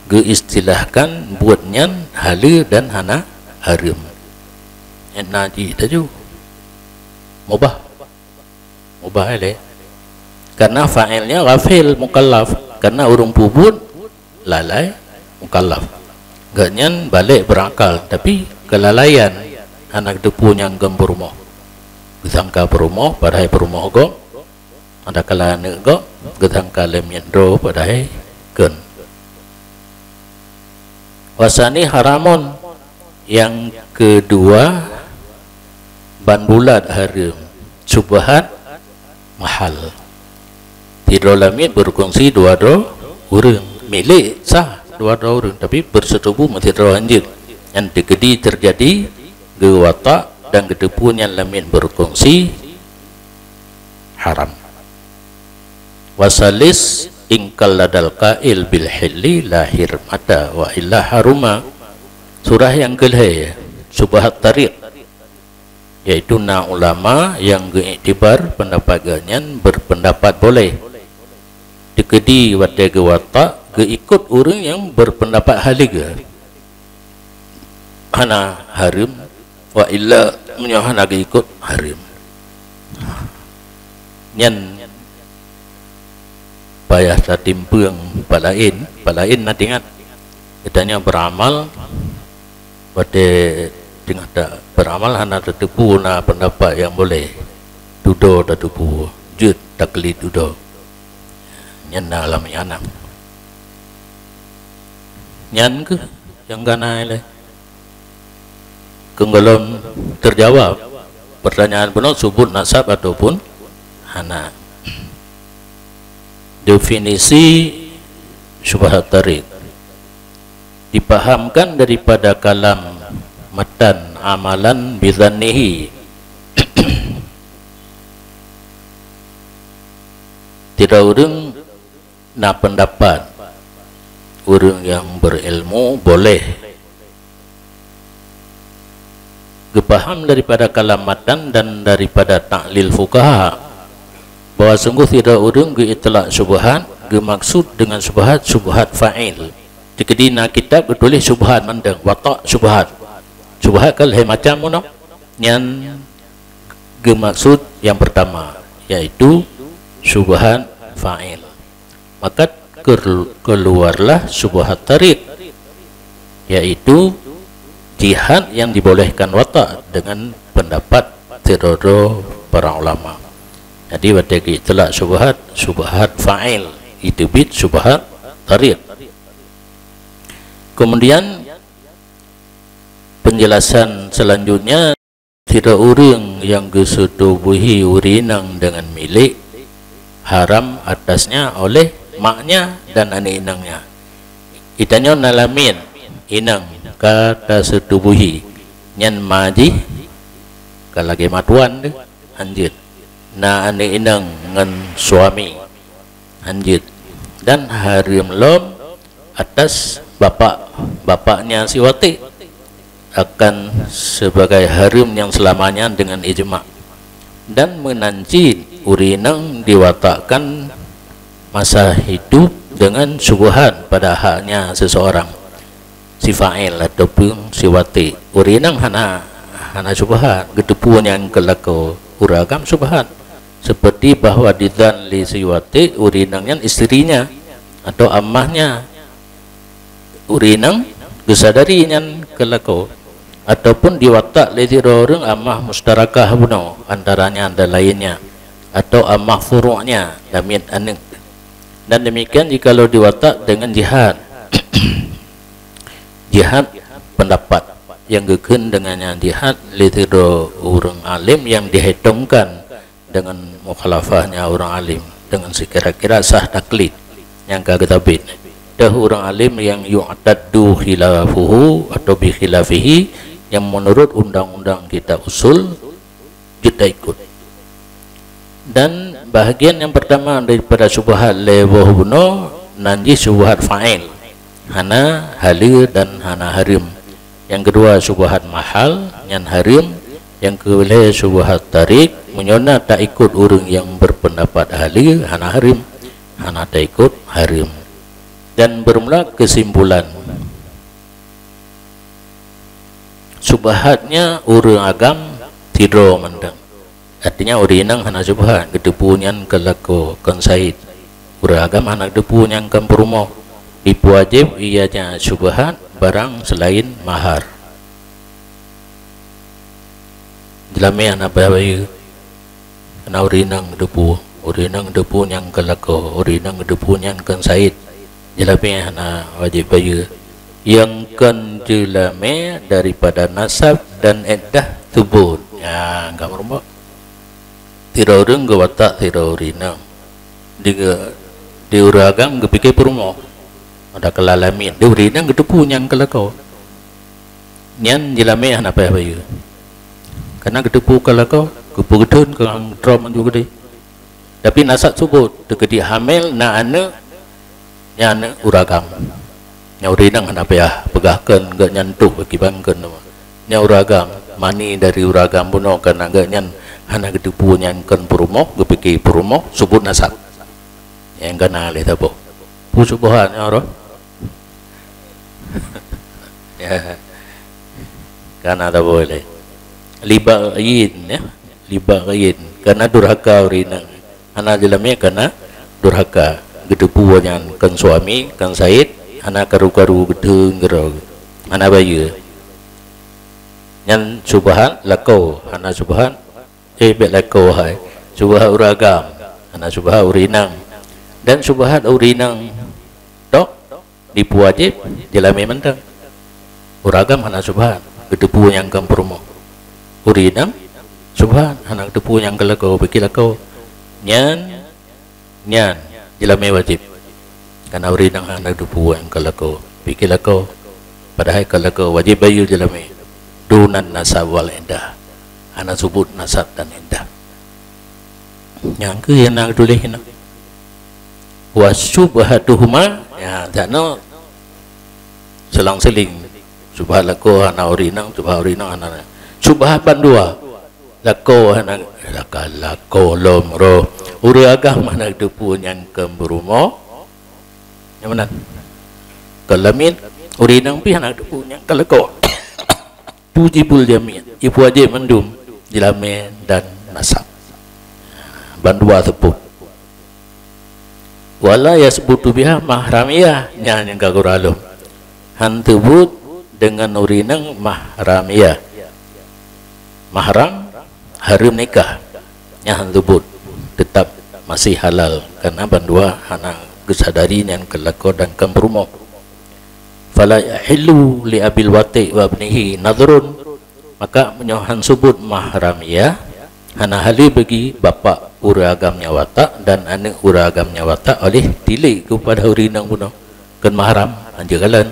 geuistilahkan buet nyan haleue dan hana hareuem. Nyan na jih taju. Mubah. Mubah lé. Karena fa'ilnya ghafil mukallaf. Karena ureuëng peubuet lalai mukallaf. Geuhnyan balek beurakal, tapi keulalaian hana geuteupeue nyang gom peurumoh. Geusangka peurumoh, padahai peurumoh gob, ada kala aneuëk gob, geusangka lé miet droe, padahai kon. Wasani haramun, yang kedua ban bulat hareuem, syubhat mahal. Sidroe lamiet beukongsi dua droe ureuëng. Milék sah dua droe ureuëng, tapi beuseutuboh meusidroe hanjeuet. Nyan teukeudi teujadi geuwatak dan geuteupeue nyan lamiet beukongsi haram. Wasalis ingkal ladal qail bil hilli lahir mata wa illa haruma. Surah nyang keulhée, syubhat tariq. Yaitu na ulama nyang geuiktibar peundapat geuhnyan beurpeundapat boleh. Teukeudi watée geuwatak geuikot ureuëng nyang beurpeundapat haleue, hana hareuem, wa illa meunyoe hana geuikot hareuem. Nyan payah tatimpeueng palaén, palaén na tingat. Geutanyoe beuramal, watée teungoh ta beuramal hana tateupeue na peundapat nyang boleh. Dudoe tateupeue, jeuet taklit dudoe. Nyan na lam nyan. Nyan keuh nyang gana ilée. Keunggolom teujawab pertanyaan bunoe subut nasab ataupun hana. Definisi syubhat tariq dipahamkan daripada kalam matan amalan bizannihi. Tidak ureuëng na peundapat ureuëng nyang beurilmu boleh geupaham daripada kalam matan dan daripada taklil fukaha. bahwa sungguh sidroe ureuëng geuitlak syubhat, geumaksud dengan syubhat, syubhat fa'il. Teukeudi na kitab geutuléh syubhat mantong, watak syubhat. Syubhat kan lhée macam meunoe. Nyan geumaksud nyang pertama, yaitu syubhat fa'il. Maka ker-, keluarlah syubhat tarid, yaitu jihad yang dibolehkan watak dengan pendapat sidroe-droe para ulama. Jadi, watée geuitlak syubhat, syubhat fa'il, iteubiet syubhat tarid. Kemudian, penjelasan selanjutnya, sidroe ureuëng nyang geuseutubuhi ureuëng inong dengan milék, haram atasnya oleh maknya dan aneuk inongnya. Geutanyoe na lamiet inong ka taseutubuhi, nyan ma jih ka lagée matuan teuh, hanjeuet. Na aneuk inong ngon suami, hanjeuet. Dan hareuem lom atas bapak, bapaknya si waték akan sebagai hareuem nyang seulamanya dengan ijma. Dan meunan cit ureuëng inong diwatakkan masa hidup dengan syubhat pada haknya seseorang, si fa'il ataupun si waték. Ureuëng inong hana, hana syubhat, geuteupeue nyang keu lakoe, ureuëng agam syubhat. Seperti bahwa dizan lé si waték ureuëng inong nyan istrinya atau amahnya. Ureuëng inong geusadari nyan keu lakoe, ataupun diwatak lé sidroe ureuëng amah mustarakah bunoe, antaranya dan lainnya, atau amah furuknya, lamiet aneuëk. Dan demikian jikalau diwatak dengan jihad, jihad pendapat, nyang geukheun dengan nyan jihad lé sidroe ureuëng alim nyang dihitongkan dengan mukhalafahnya ureuëng alim, dengan sikira-kira sah taklid nyang ka geutabiet. Teuh ureuëng alim nyang yu'taddu khilafuhu atau bi khilafihi, nyang menurut undang-undang kitab usul jeuet taikot. Dan bahagian nyang pertama daripada syubhat lhée boh bunoe, nan jih syubhat fa'il, hana haleue dan hana hareuem. Nyang keudua syubhat mahal, nyan hareuem. Nyang keulhée syubhat tarid, meunyoe na taikot ureuëng nyang berpendapat haleue, hana hareuem, hana taikot, hareuem. Dan bermula kesimpulan, syubhatnya ureuëng agam sidroe mantong. Artinya, ureuëng inong hana syubhat, geuteupeue nyan keu lakoe, kon said. Ureuëng agam hana geuteupeue nyan kon peurumoh. Jipeuwajéb ianya syubhat barang selain mahar. Jeulamé hana payah bayeue, karena ureuëng inong geuteupeue. Ureuëng inong geuteupeue nyan kon lakoe, ureuëng inong geuteupeue nyan kon said. Jeulamé hana wajéb bayeue. Nyang kon jeulamé daripada nasab dan iddah thubut. Nyan ka meurumpok. Sidroe ureuëng geuwatak sidroe ureuëng inong. Di, di ureuëng agam geupike peurumoh. Ada keulalamiet, di ureuëng inong geuteupeue nyan kon lakoe. Nyan jeulamé hana payah bayeue. Karena geuteupeue kon lakoe, geupeugeutreun keu droe manjue keudeh. Tapi nasab thubut, teukeudi hamil na aneuëk, nyan ureuëng agam. Nyan ureuëng inong hana payah peugah kon geuh nyan tuh kiban kon nama. Nyan ureuëng agam, mani dari ureuëng agam bunoe, karena geuh nyan hana geuteupeue nyan kon peurumoh, geupike peurumoh, thubut nasab. Nyang kana lé saboh. Peue syubhat nyoe roh? Ya. Kana saboh lé. Li baghyin, ya. Li baghyin. Karena durhaka ureuëng inong. Hana jeulamé karena durhaka. Geuteupeue nyan kon suami, kon said, hana karu-karu geuteueng keudroe. Hana bayeue. Nyan syubhat lakoe, hana syubhat, eh, bék lakoe hai. Syubhat ureuëng agam, hana syubhat ureuëng inong. Dan syubhat ureuëng inong tok jipeuwajéb jeulamé mantong. Ureuëng agam hana syubhat, geuteupeue nyan kon peurumoh. Ureuëng inong syubhat, hana geuteupeue nyan kon lakoe, pike lakoe. Nyan, nyan jeulamé wajéb. Karena ureuëng inong hana geuteupeue nyan kon lakoe, pike lakoe. Padahai kon lakoe wajéb bayeue jeulamé. Dunan nasab wal iddah. Hana thubut nasab dan iddah. Nyang keu nyang na geutuléh nyoe. Wa syubhatuhuma, ya, janoe selang-seling. Syubhat lakoe hana ureuëng inong, syubhat ureuëng inong hana. Syubhat bandua. Lakoe hana, laka-, lakoe lom roh. Ureuëng agam hana geuteupeue nyang keu peurumoh. Nyang meunan. Keu lamiet, ureuëng inong pih hana geuteupeue nyang keu lakoe. Tujibul jami', ibu aje mandum, jilamé dan nasab. Bandua seupôt. Wala yasbutu biha mahramiyah, nyan nyang ka guralom. Han teubot deungon ureuëng inong mahramiyah. Mahram, hareuem nikah. Nyan han teubot, teutap masih halal, karena bandua hana geusadari nyan keu lakoe dan keu peurumoh. Fala yahillu li abil wati' wa ibnihi nadhrun, maka meunyoe han seubot mahramiyah, hana halé bagi bapak ureuëng agam nyang watak dan aneuëk ureuëng agam nyang watak oleh tilék keupada ureuëng inong bunoe. Kon mahram, hanjeuet kalon,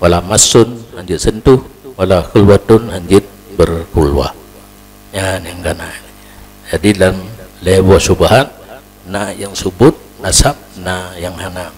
wala massun, hanjeuet sentuh, wala khulwatun, hanjeuet berkhulwah. Nyan nyang kana. Jadi lam lhée boh syubhat, na nyang seubot nasab, na nyang hana.